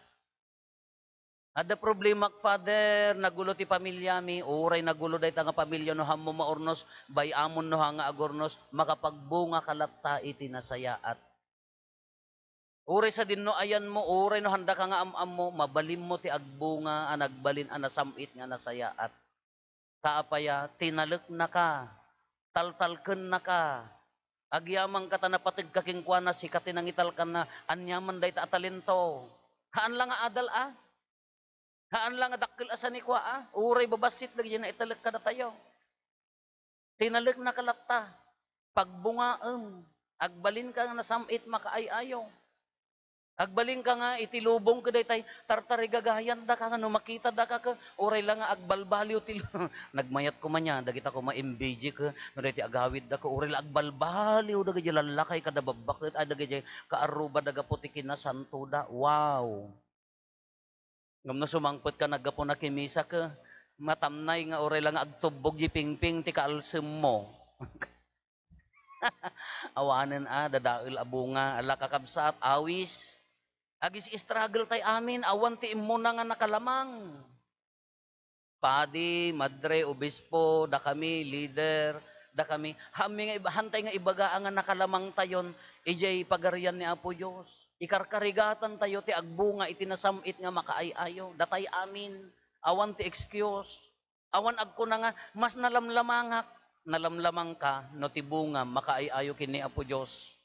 Adda problemak, Father, nagulo ti pamiliami. Uray nagulo dayta nga pamilia no haanmo maurnos, bay-amon no haan nga agurnos, makapagbungaka latta iti nasayaat. Uray sadinno ayanmo, uray no haandaka nga am-ammo, mabalinmo ti agbunga a nagbalin a nasam-it nga nasayaat. Ta apay a, tinaleknaka, taltalkennaka, agyamanka ta napategka kenkuana, sika ti nangitalkanna, aniaman dayta a talento. Haan la nga adal a? Haan la nga dakkel a sanikua a? Uray babassit dagiti naitalek kadatayo. Tinaleknaka latta, pagbungaem, agbalinka nga nasam-it, makaay-ayo. Agbalinka nga iti lubong ket daytay tartarigagayandaka nga no makitadaka ket uray la nga agbalbaliw ti lu-, nagmayat koma nia, dagita koma M B G ket no daytoy agawidda ket uray la agbalbaliw dagiti lallakay kada babbaket, ay dagiti kaarrubada gapu ti kinasantoda. Wow! Ngem no sumangpetka naggapu na ken misa ket matamnay nga uray la nga agtubbog ti pingping ti kaalsemmo. Awanen a dadael a bunga, ala kakabsat, awis. Agis-struggle tay amin, awan ti immuna nga nakalamang. Padi, madre, obispo, dakami, leader, dakami, haanmi nga iba-, haantay nga ibaga nga nakalamangtayon, idiay pagarian ni Apo Dios. Ikarkarigatantayo ti agbunga iti nasam-it nga makaay-ayo. Datay amin, awan ti excuse. Awan agkuna nga, "Mas nalamlamangak." Nalamlamangka no ti bungam makaay-ayo ken ni Apo Dios.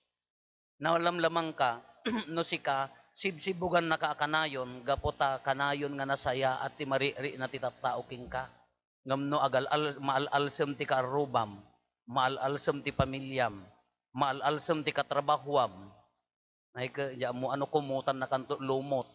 Nalamlamangka no sika, sibsibugannaka a kanayon gapu ta kanayon nga nasayaat ti mariknana ti tattao kenka. Ngem no agal-al-, maal-alsem ti kaarrubam, maal-alsem ti pamiliam, maal-alsem ti katrabahuam, ay, ke-, di ammo ano, kummutannakanto lumot.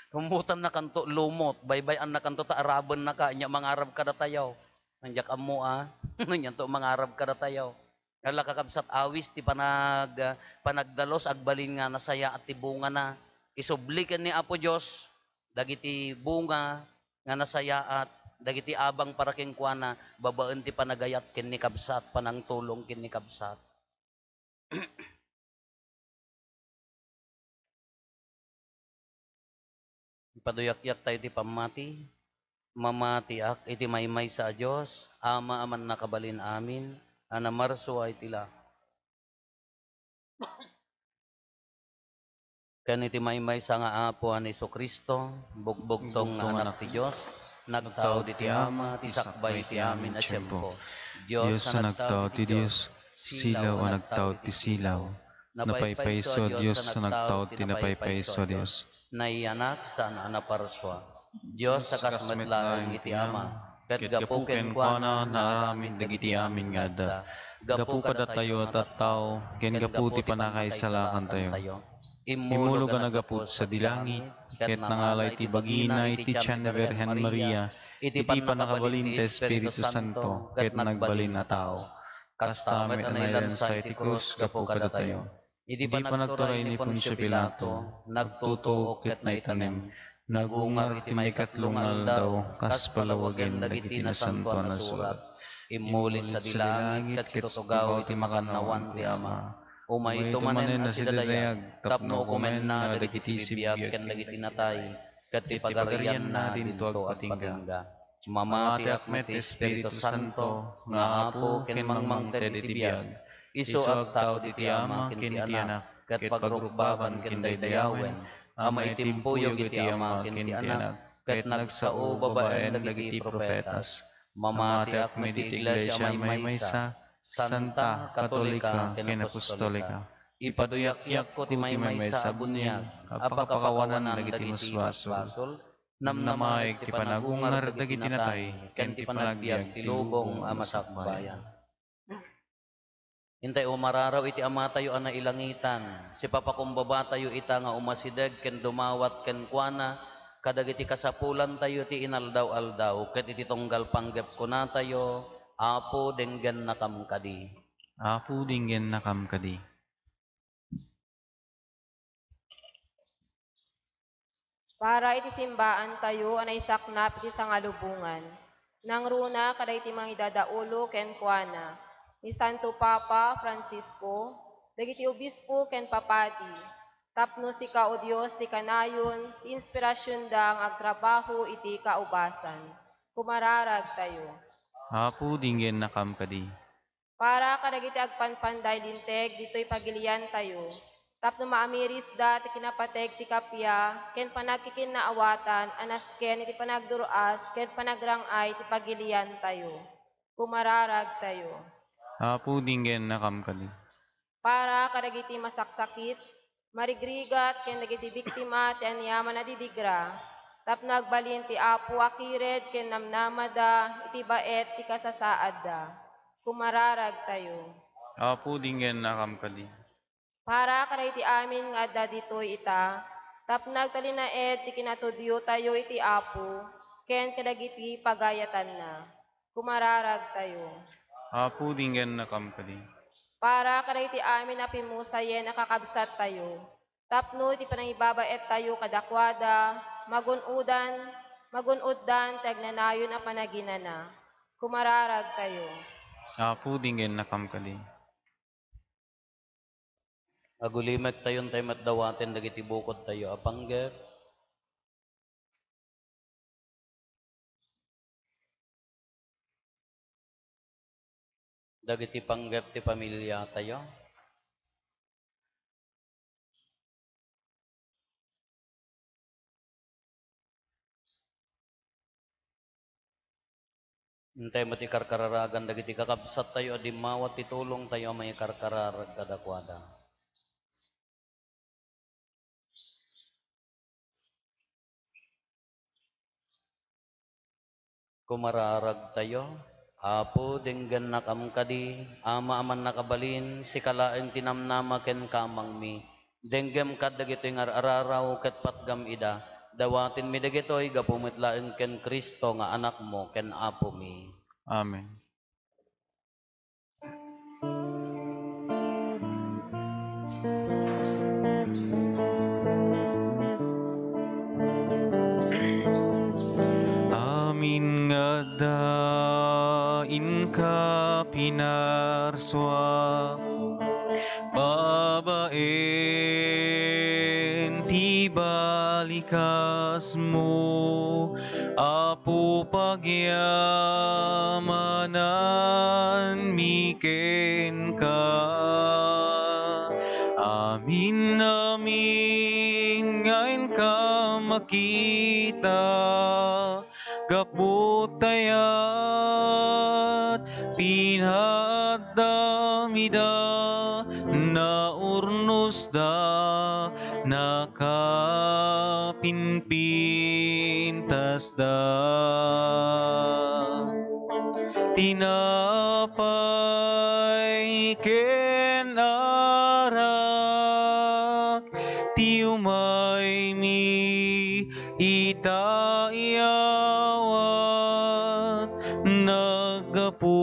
Kummutannakanto lumot, baybay-annakanto ta arabennaka, ania mangarab kadatayo. Ania, ammo a, anianto mangarab kadatayo. Ala kakabsat, awis ti panag-, panagdalus, agbalin nga nasayaat ti bungana. Isubli ken ni Apo Dios dagiti bunga nga nasayaat, dagiti abang para kenkuana, babaen ti panagayat ken ni kabsat, panangtulong ken ni kabsat. Ipaduyakyak tayo ti pammati. Mamatiak iti maymaysa a Dios, Ama a mannakabalin amin, a namarsua iti la-, ken iti maymaysa nga Apo a ni Jesu-Cristo, bugbugtong nga Anak ti Dios, nagtaud iti Ama ti sakbay iti amin a tiempo. Dios a nagtaud iti Dios, silaw a nagtaud iti silaw. Napaypayso a Dios a nagtaud ti napaypayso a Dios. Nayanak saan a naparsua. Dios a kas met laeng iti Ama, ket gapu kenkuana naaramid dagiti amin nga adda. Gapu kadatayo a tattao, ken gapu ti pannakaisalakantayo. Immulog a naggapu sadi langit, ket nangala iti bagina iti tian ni Birhen Maria, iti pannakabalin ti Espiritu Santo, ket nagbalin a tao. Kasta met a nailansa iti krus gapu kadatayo. Idi panagturay ni Poncio Pilato, nagtutuok ket naitanem. Nagungar iti maikatlo nga aldaw, kas palawagen dagiti nasantoan a surat. Immuli sadi langit ket situtugaw iti makannawan ti Ama. Umayto manen a sidadayag tapno ukomenna dagiti sibibiag ken dagiti natay, ket ti pagarianna dinto agpatingga. Mamatiak met ti Espiritu Santo, nga Apo ken mangmangted iti biag. Isu agtaud iti Ama ken iti Anak, ket pagrukbaban ken daydayawen, a maitimpuyog iti Ama ken ti Anak, ket nagsao babaen dagiti profetas. Mamatiak met ti Iglesia a maymaysa, santa, katolika, ken apostolika. Ipaduyakyak ti maymaysa a buniag a pakapakawanan dagiti musbasol. Namnamaek ti panagungar dagiti natay ken ti panagbiag ti lubong a masakbayan. Intay umararaw iti Amatayo a nailangitan, sipapakumbabatayo ita nga umasideg ken dumawat kenkuana kadagiti kasapulantayo ti inaldaw-aldaw, ket iti tunggal panggep kunatayo, Apo, denggennakam kadi. Apo, denggennakam kadi. Para iti simbaantayo a naisaknap iti sangalubongan, nangruna kadagiti mangidadaulo kenkuana, ni Santo Papa Francisco, dagiti obispo ken papadi, tapno sika, O Dios, ti kanayon, ti inspirasionda nga agtrabaho iti kaubasan. Kumararagtayo. Apo, denggennakam kadi. Para kadagiti agpanpanday linteg ditoy pagiliantayo, tapno maamirisda ti kinapateg ti kappia ken panagkikinnaawatan a nasken iti panagdur-as ken panagrang-ay ti pagiliantayo. Kumararagtayo. Apo, denggennakam kadi. Para kadagiti masaksakit, marigrigat ken dagiti biktima ti aniaman a didigra, tapno agbalin ti Apo a kired ken namnamada iti baet ti kasasaadda. Kumararagtayo. Apo, denggennakam kadi. Para kadagiti amin nga adda ditoy ita, tapno agtalinaed ti kinatudiotayo iti Apo ken kadagiti pagayatanna. Kumararagtayo. Apo, dinggennakam kadi. Para kadagiti amin a pimusayen a kakabsattayo, tapno iti panangibabaettayo kadakuada, magun-udan, magun-uddan ti agnanayon a panaginana. Kumararagtayo. Apo, dinggennakam kadi. Agulimektayon tayo met dawaten dagiti bukodtayo a panggep. Dagiti panggep ti pamiliatayo. Intay met ikarkararagan dagiti kakabsattayo a dimmawat ti tulongtayo a maikarkararag kadakuada. Kumararagtayo. Apo, dinggennakam kadi, Ama a mannakabalin, sika laeng ti namnama ken kamangmi. Denggem kad dagitoy nga ar-araraw ket patgam ida. Dawatenmi dagitoy gapu met laeng ken Cristo nga Anakmo ken Apomi. Amen. Amin nga adda inka pinarsua, babaen ti balikasmo, Apo, pagyamananmi kenka. Amin, amin nga inka makita, gapu ta iyat pinaaddam ida, naurnosda, nakapinpintasda. Tinapay ken arak ti umaymi ita iyawat, naggapu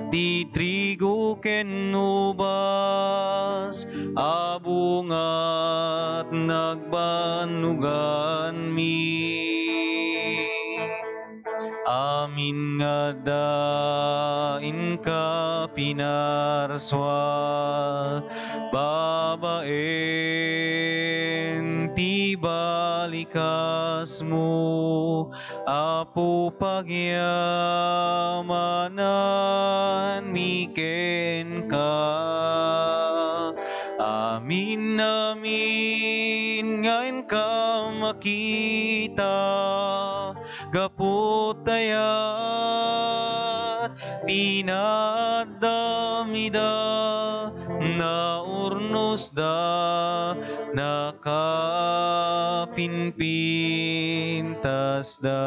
ti trigo ken ubas a bungat nagbannuganmi. Amin nga adda inka pinarsua, babaen ti balikasmo, Apo, pagyamananmi kenka. Amin, amin nga inka makita, gapu ta iyat pinaaddam ida, naurnosda, nakapinpintasda.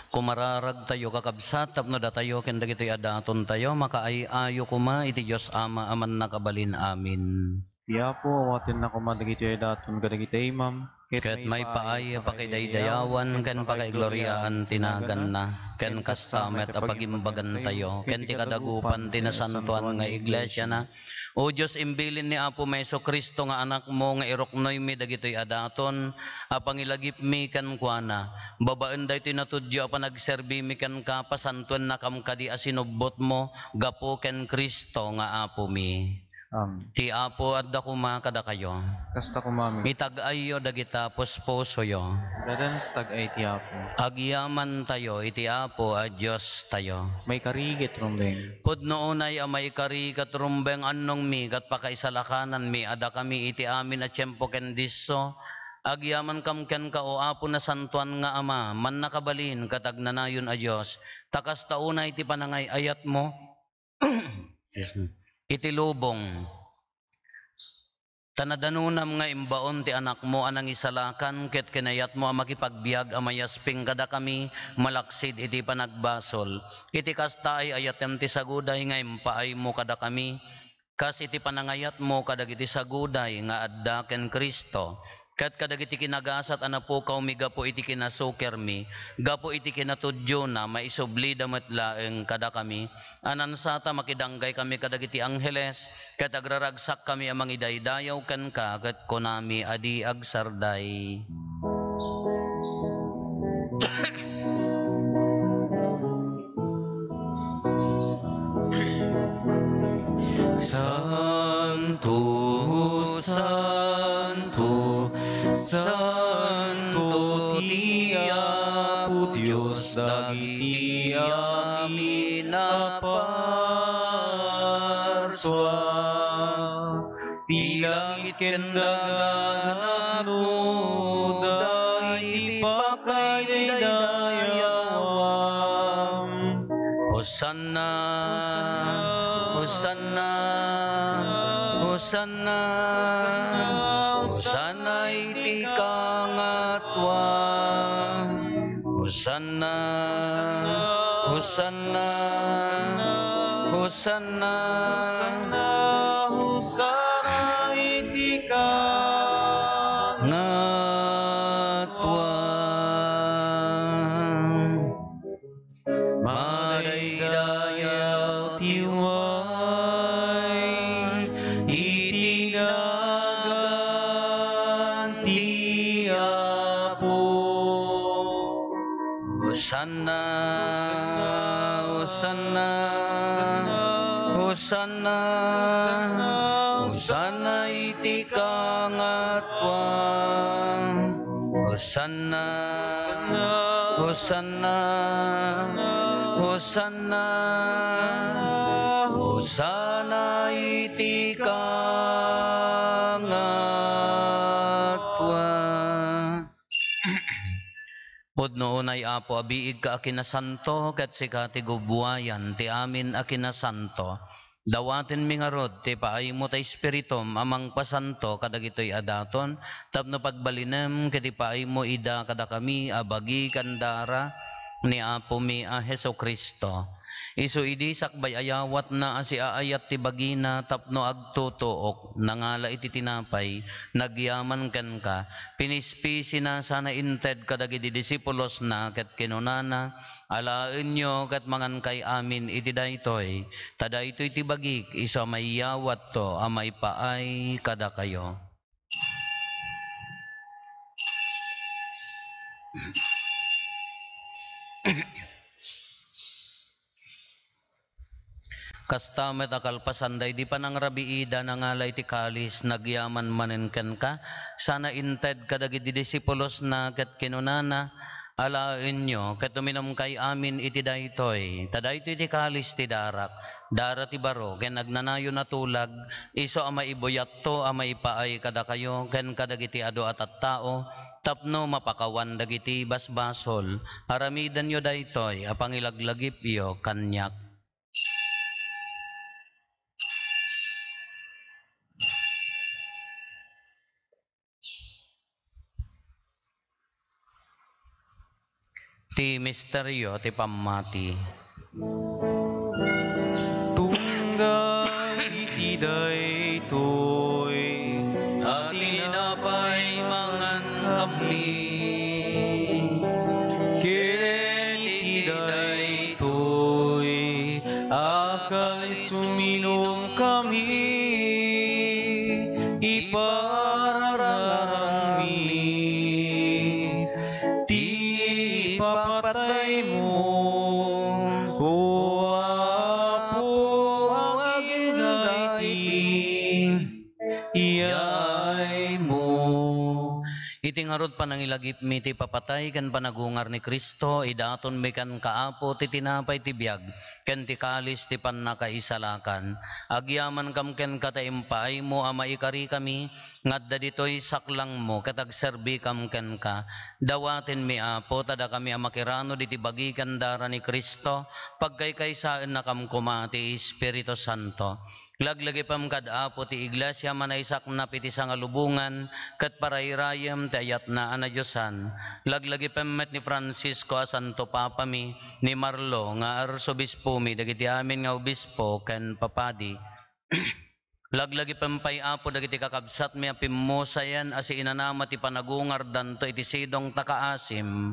Kumararagtayo, kakabsat, tapno datayo ken dagitoy a datontayo, makaay-ayo koma iti Dios Ama a Mannakabalin. Amin. Ti Apo, awatenna koma dagitoy a daton kadagiti imam, ket maipaay a pakidaydayawan ken pakaigloriaan ti naganna, ken kasta met a pagimbagantayo ken ti kadagupan ti nasantoan nga iglesiana. O Dios, imbilin ni Apomi Jesu-Cristo nga Anakmo nga iruknoymi dagitoy a daton a pangilagipmi kenkuana. Babaen daytoy natudyo a panagserbimi kenka, pasantoennakam kadi a sinubbotmo gapu ken Cristo nga Apomi. Amen. Ti Apo adda koma kadakayo. Kasta koma met. Itag-ayyo dagita puspusoyo. Dadan sa tag-ay ti Apo. Agyamantayo iti Apo a Diostayo. Maikari ket rumbeng. Pudno unay a maikari ket rumbeng, annongmi ket pakaisalakananmi a dakami iti amin a tiempo ken disso. Agyamankam kenka, O Apo, nasantoan nga Ama, mannakabalin ket agnanayon a Dios, ta kasta unay ti panangay-ayatmo iti lubong. Ta nadanonam nga imbaon ti Anakmo a nangisalakan ket kinayatmo a makipagbiag a mayasping kadakami malaksid iti panagbasol. Iti kasta, ay-ayatem ti saguday nga impaaymo kadakami, kas iti panangayatmo kadagiti saguday nga adda ken Cristo, ket kadagiti kinagasat a napukawmi gapu iti kinasukirmi, gapu iti kinatudiona, maisublida met laeng kadakami. A nansata, makidanggay kami kadagiti angheles, ket agraragsak kami a mangidaydayaw kenka, ket kunami a di agsarday. Santo, santo, santo ti Apo Dios dagiti amin a parsua. Ti langit ken daga napnoda iti pakaidaydayawan. Hosanna, Hosanna, Hosanna, Hosanna iti kangatuan. Hosanna, Hosanna, Hosanna, Hosanna iti kangatuan. Madaydayaw ti way iti nagan ti Apo. Hosanna, Hosanna, Hosanna, Hosanna iti kangatuan. Hosanna, Hosanna, Hosanna, Hosanna iti kangatuan. Pudno unay, Apo, a biigka a kinasanto, ket sika ti gubuayan ti amin a kinasanto. Dawatenmi ngarud ti paaymo ta Espiritum a mangpasanto kadagitoy a daton tapno pagbalinem ket ipaaymo ida kadakami a bagi ken dara ni Apomi a Jesu-Cristo. Isu idi sakbay a yawatna a siaayat ti bagina tapno agtutuok, nangala iti tinapay, nagyaman kenka, pinispisina sana inted kadagidi disipulosna ket kinunana, Alaenyo ket mangankay amin iti daytoy, ta daytoy ti bagik isu a maiyawatto a maipaay kadakayo. Kasta met a kalpasan daydi panangrabiida, nangala iti kalis, nagyaman manen kenka, sana inted kadagidi disipulosna ket kinunana, Alaenyo ket uminumkay amin iti daytoy, ta daytoy ti kalis ti darak, dara ti baro ken agnanayon a tulag, isu a maibuyatto a maipaay kadakayo ken kadagiti adu a tattao tapno mapakawan dagiti basbasol. Aramidenyo daytoy a pangilaglagipyo kaniak. Ti misterio ti pammati. Tunggal iti daytoy a tinapay mangankami, ken iti daytoy a kalis uminumkami, iparangarangmi ti ipapataymo, O Apo, agingga iti yaaymo. Iti ngarud, panangilagipmi ti ipapatay ken panagungar ni Cristo, idatonmi kenka, Apo, ti tinapay ti biag ken ti kalis ti pannakaisalakan. Agyamankam kenka ta impaaymo a maikarikami nga adda ditoy saklangmo ket agserbikam kenka. Dawatenmi, Apo, ta dakami a makiranud iti bagi ken dara ni Cristo, pagkaykaysaennakam koma ti Espiritu Santo. Laglagipem kad Apo ti Iglesia a manaysaknap iti sangalubongan ket parayrayem ti ayatna a nadiosan. Laglagipem met ni Francisco a Santo Papami, ni Marlo nga Arsobispomi, dagiti amin nga obispo ken papadi. Laglagipem pay, Apo, dagiti kakabsatmi a pimmusayen a siinanama ti panagungardanto iti sidong ta kaasim.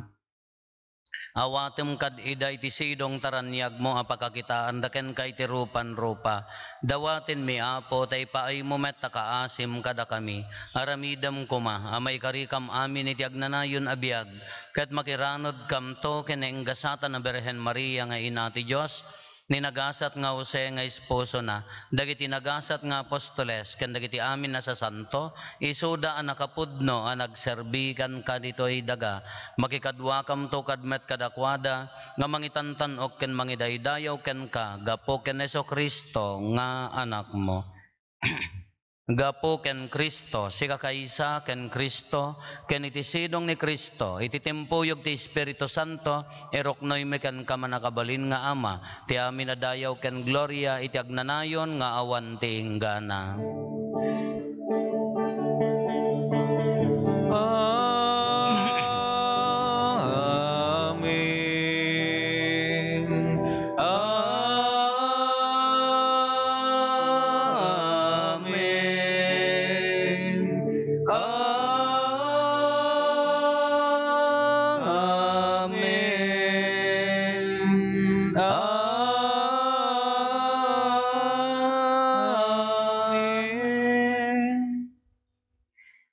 Awatem kad ida iti sidong ta raniagmo a pakakitaanda kenka iti rupan-rupa. Dawatenmi, Apo, ta ipaaymo met ta kaasim kadakami. Aramidem koma a maikarikam amin iti agnanayon a biag, ket makiranudkamto ken nainggasatan a Birhen Maria nga Ina ti Dios, ni nagasat nga Jose nga esposona, dagiti nagasat nga apostoles, ken dagiti amin a sasanto, isuda a nakapudno a nagserbi kenka ditoy daga. Makikaduakamto kad met kadakuada nga mangitantan-ok ken mangidaydayaw kenka gapu ken Jesu-Cristo nga Anakmo. Gapu ken Cristo, sikakaysa ken Cristo, ken iti sidong ni Cristo, iti timpuyog ti Espiritu Santo, iruknoymi kenka, mannakabalin nga Ama, ti amin a dayaw ken gloria iti agnanayon nga awan ti inggana. Amen. Amen. Amen. Amen.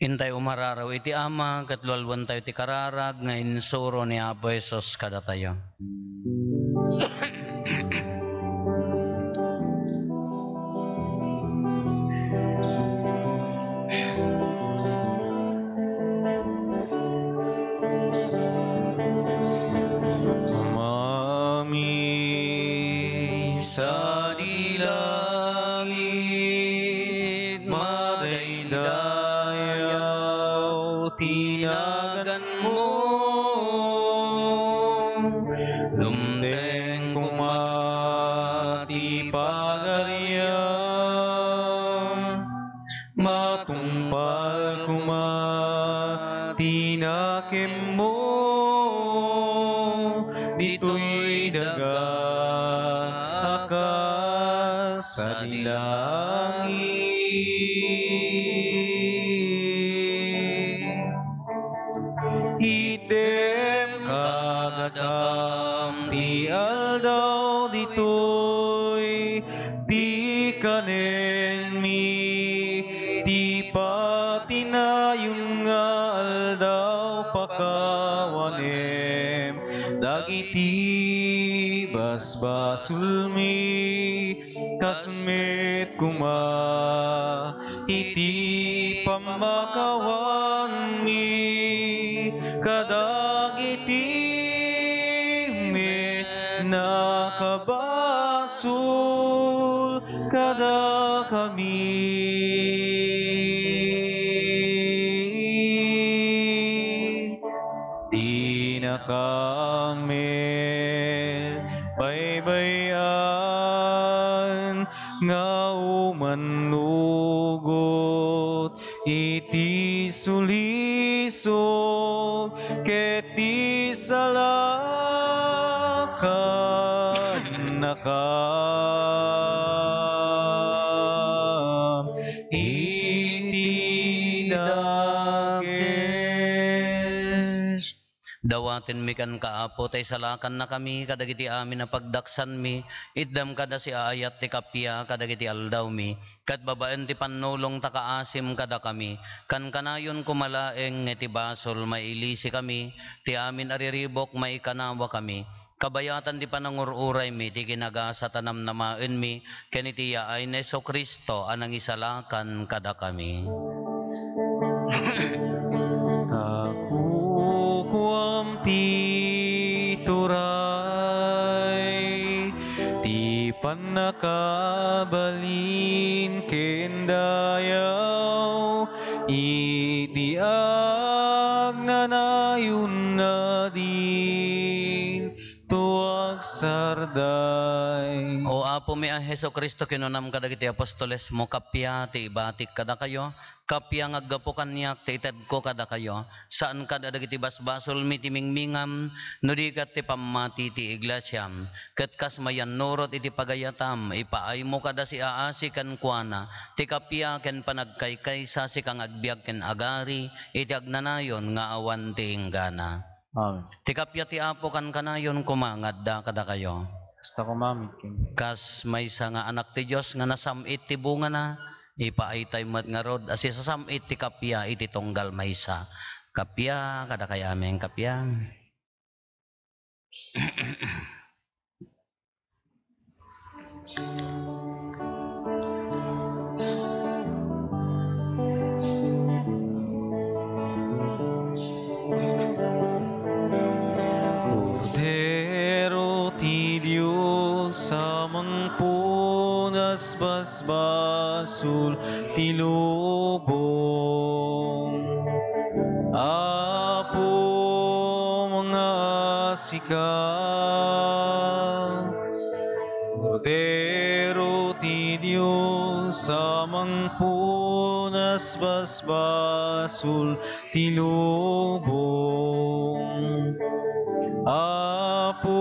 Intay umararaw iti Ama, ket lualuentayo ti kararag nga insuro ni Apo Jesus kadatayo. Amami, sadi langit, madaydayaw ti naganmo. Dumteng koma ti pagariam. Matungpal koma ti nakemmo ditoy daga a kas sadi langit. Itdem kadakam ti aldaw ditoy, ti kanenmi, ti patinayon nga aldaw. Pakawanem dagiti basbasolmi, kas met koma iti pammakawanmi kadagiti met nakabasol kadakami. Dinaka met baybay-an nga umannugot iti sulisog ket ti salakannakam iti dakes. Dawatenmi kenka, Apo, ta isalakannakami kadagiti amin a pagdaksanmi, itdem kada siaayat ti kappia kadagiti aldawmi, ket babaen ti pannulong ta kaasim kadakami. Kankanayon koma laeng nga iti basol mailisikami, ti amin a riribuk maikanawakami. Kabayatan ti panangur-uraymi ti kinagasat a namnamaenmi ken iti yaay ni Jesu-Cristo a nangisalakan kadakami. Kakukuam ti turay, ti pannakabalin ken dayaw, iti agnanayon nadin tuan Sarday. O Apomi a Jesu-Cristo, kinunam kadagiti apostolesmo, "Kappia ti ibatik kadakayo, kappia nga aggapu kaniak ti itedko kadakayo, saan kad a dagiti basbasolmi ti mingmingam, no di ket ti pammati ti iglesiam. Ket kas mayannurot iti pagayatam, ipaaymo kada siaasi kenkuana ti kappia ken panagkaykaysa, sika nga agbiag ken agari iti agnanayon nga awan ti inggana." Amen. Ti kappia ti Apo kankanayon koma nga adda kadakayo. Kasta koma met kenka. Kas maysa nga anak ti Dios nga nasam-it ti bungana, ipaaytay met ngarud a sisasam-it ti kappia iti tunggal maysa. Kappia kadakayo amin, kappia. Kordero ti Dios a mangpunas basbasol ti lubong. Apo, nga sika, Kordero ti Dios a mangpunas basbasol ti lubong. Apo,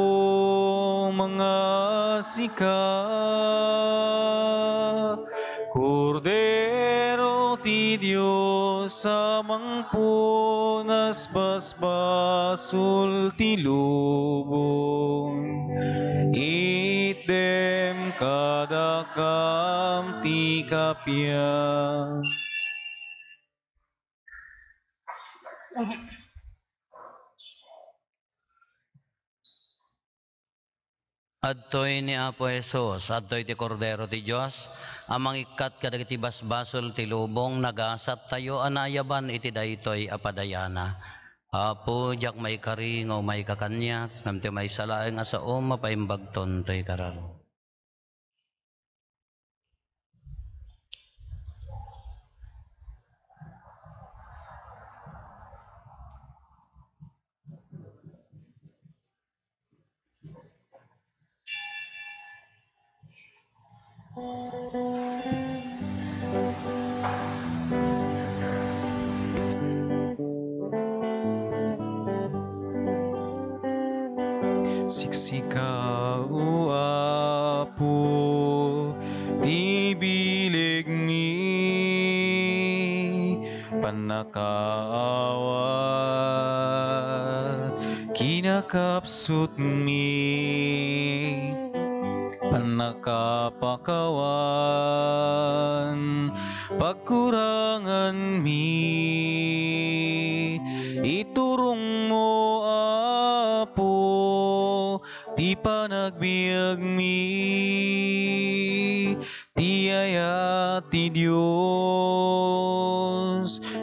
nga sika, Kordero ti Dios a mangpunas basbasol ti lubong, itdem kadakam ti kappia. Adtoy ni Apo Jesus, adtoy ti Kordero ti Dios a mangikkat kadagiti basbasol ti lubong. Nagasattayo a naayaban iti daytoy a padayana. Apo, diak maikari nga umayka kaniak, ngem ti maysa laeng a saom, mapaimbagton toy kararo. Siksika, O Apo, ti bilegmi, pannakaawat, kinakapsutmi, pannakapakawan, pagkuranganmi. Iturongmo, Apo, ti panagbiagmi, ti ayat ti Dios,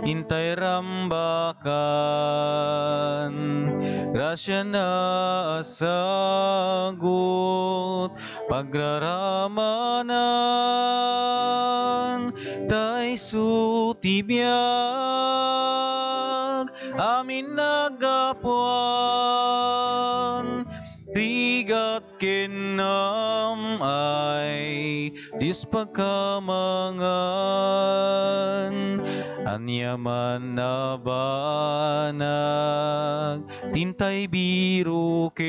intay rambakan, grasiana a sagut, pagraramanan, ta isu ti biag, amin naggapuan, rigat ken nam-ay, Dios pagkamangan, aniaman a banag, tintay biruken,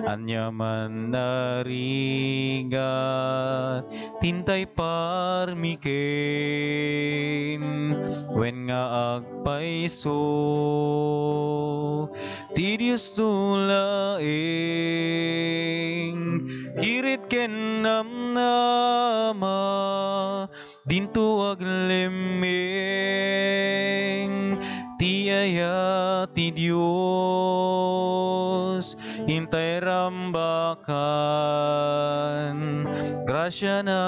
aniaman a rigat, tintay parmiken, wen nga agpayso ti Dios no laeng, kirit ken namnama, dinto aglemmeng ti ayat ti Dios, intay rambakan, grasiana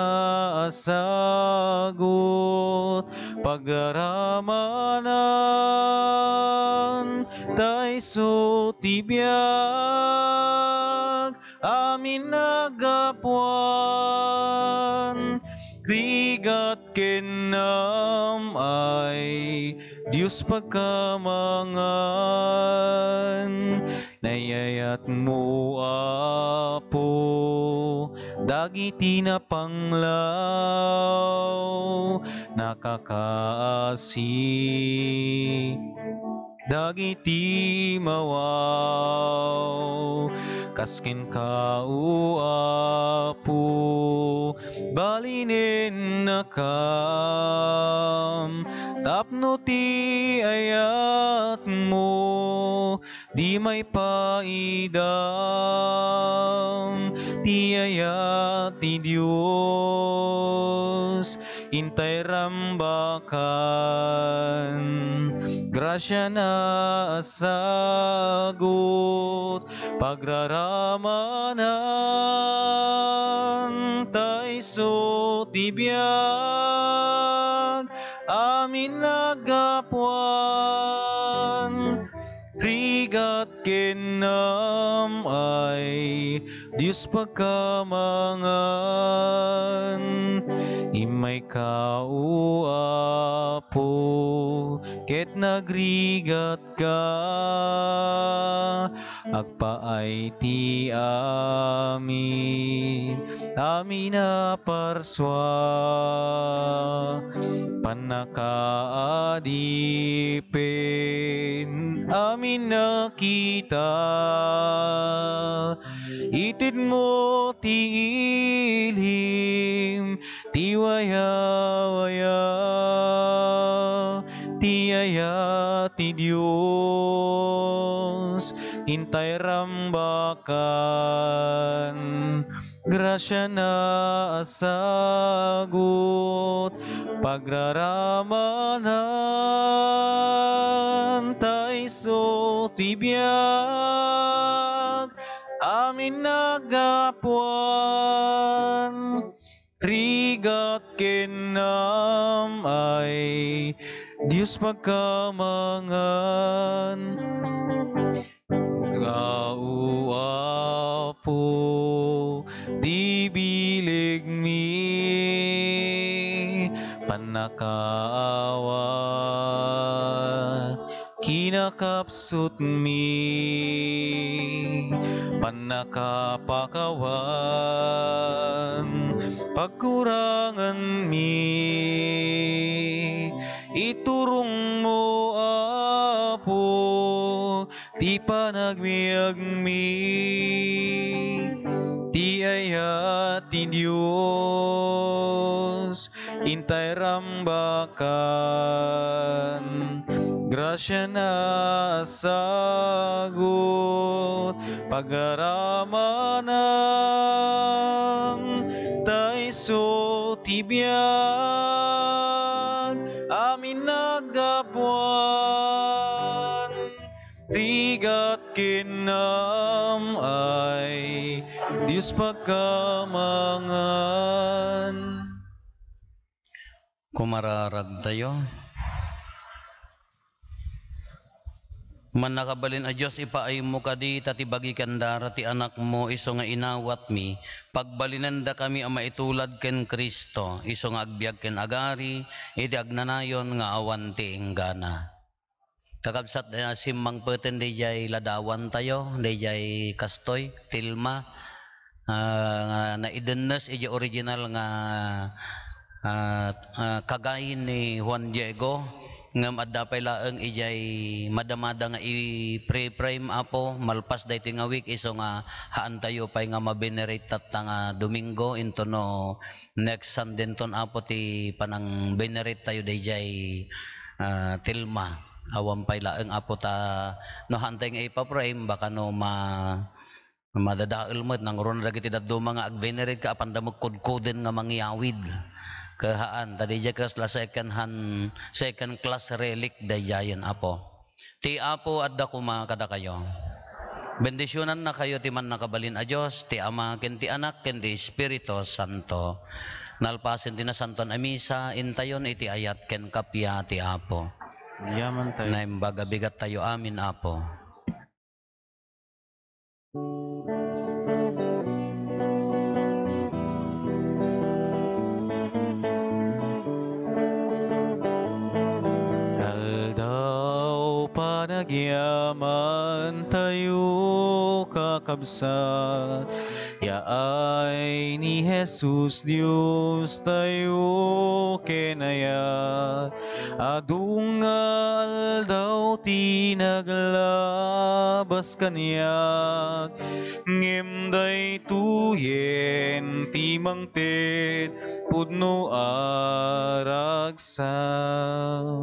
a sagut, pagraramanan, ta isu ti biag, amin naggapuan, rigat ken nam-ay, Dios pagkamangan, Naiyayatmo, Apo, dagiti napanglaw, nakakaasi dagiti mawaw. Kas kenka, O Apo, balinennakam tapno ti ayatmo di maipaidam. Ti ayat ti Dios intay rambakan, grasiana a sagut, pagraramanan, ta isu ti biag, amin naggapuan. Rigat ken naam-ay, Dios pagkamangan. Immayka, O Apo, ket nagrigatka. Agpaay ti amin, amin a parsua, pannakaadipen, amin a kita. Itedmo ti ilim ti wayawaya, ti ayat ti Dios intay rambakan, grasiana a sagut, pagraramanan, ta isu ti biag, amin naggapuan. Rigat ken naam-ay, Dios pagkamangan. Gao, Apo, ti bilegmi, pannakaawat, kinakapsutmi, pannakapakawan, pagkuranganmi. Iturongmo, Apo, ti panagbiagmi, ti ayat ti Dios, intay rambakan, grasiana a sagut, pagaramanan, ta isu ti biag, amin naggapuan. Rigat ken naam-ay, Dios pagkamangan. Kumararagtayo. Mannakabalin a Dios, ipaaymo kadi ta ti bagi ken dara ti Anakmo, isu nga inawatmi, pagbalinendakami a maitulad ken Cristo, isu nga agbiag ken agari iti agnanayon nga awan ti inggana. Kakabsat, eh, simmangpeten daydiay ladawantayo, daydiay kastoy, tilma, ah, nga naidennes idiay original nga, ah, ah, kagay ni Juan Diego, ngem adda pay laeng idiay madamada nga i-pre-frame, Apo, malpas daytoy nga week, isu nga haantayo pay nga ma-venerate tatta nga Domingo, into no next Sunday inton, Apo, ti panang-venerate tayo daydiay, ah, tilma. Awan pay laeng, Apo, ta no haantay nga ipa-frame, baka no ma-, madadael met, nangruna dagiti dadduma nga ag-venerate ka, apanda met kudkuden nga mangyawid. Ket haan, ta daydiay kasla second hand, second class relic daydiayen, Apo. Ti Apo adda koma kadakayo. Bendisionannakayo ti mannakabalin a Dios, ti Ama, ken ti Anak, ken ti Espiritu Santo. Nalpasen ti Nasantoan a Misa, intayon iti ayat ken kappia ti Apo. Yaman tayo. Naimbag a bigat tayo amin, Apo. Aldaw panagyaman tayo. kakabsat. Yaay ni Jesus Dios tayo ken ayat. Adu nga aldaw ti naglabas kaniak, ngem daytoyen ti mangted pudno a ragsak.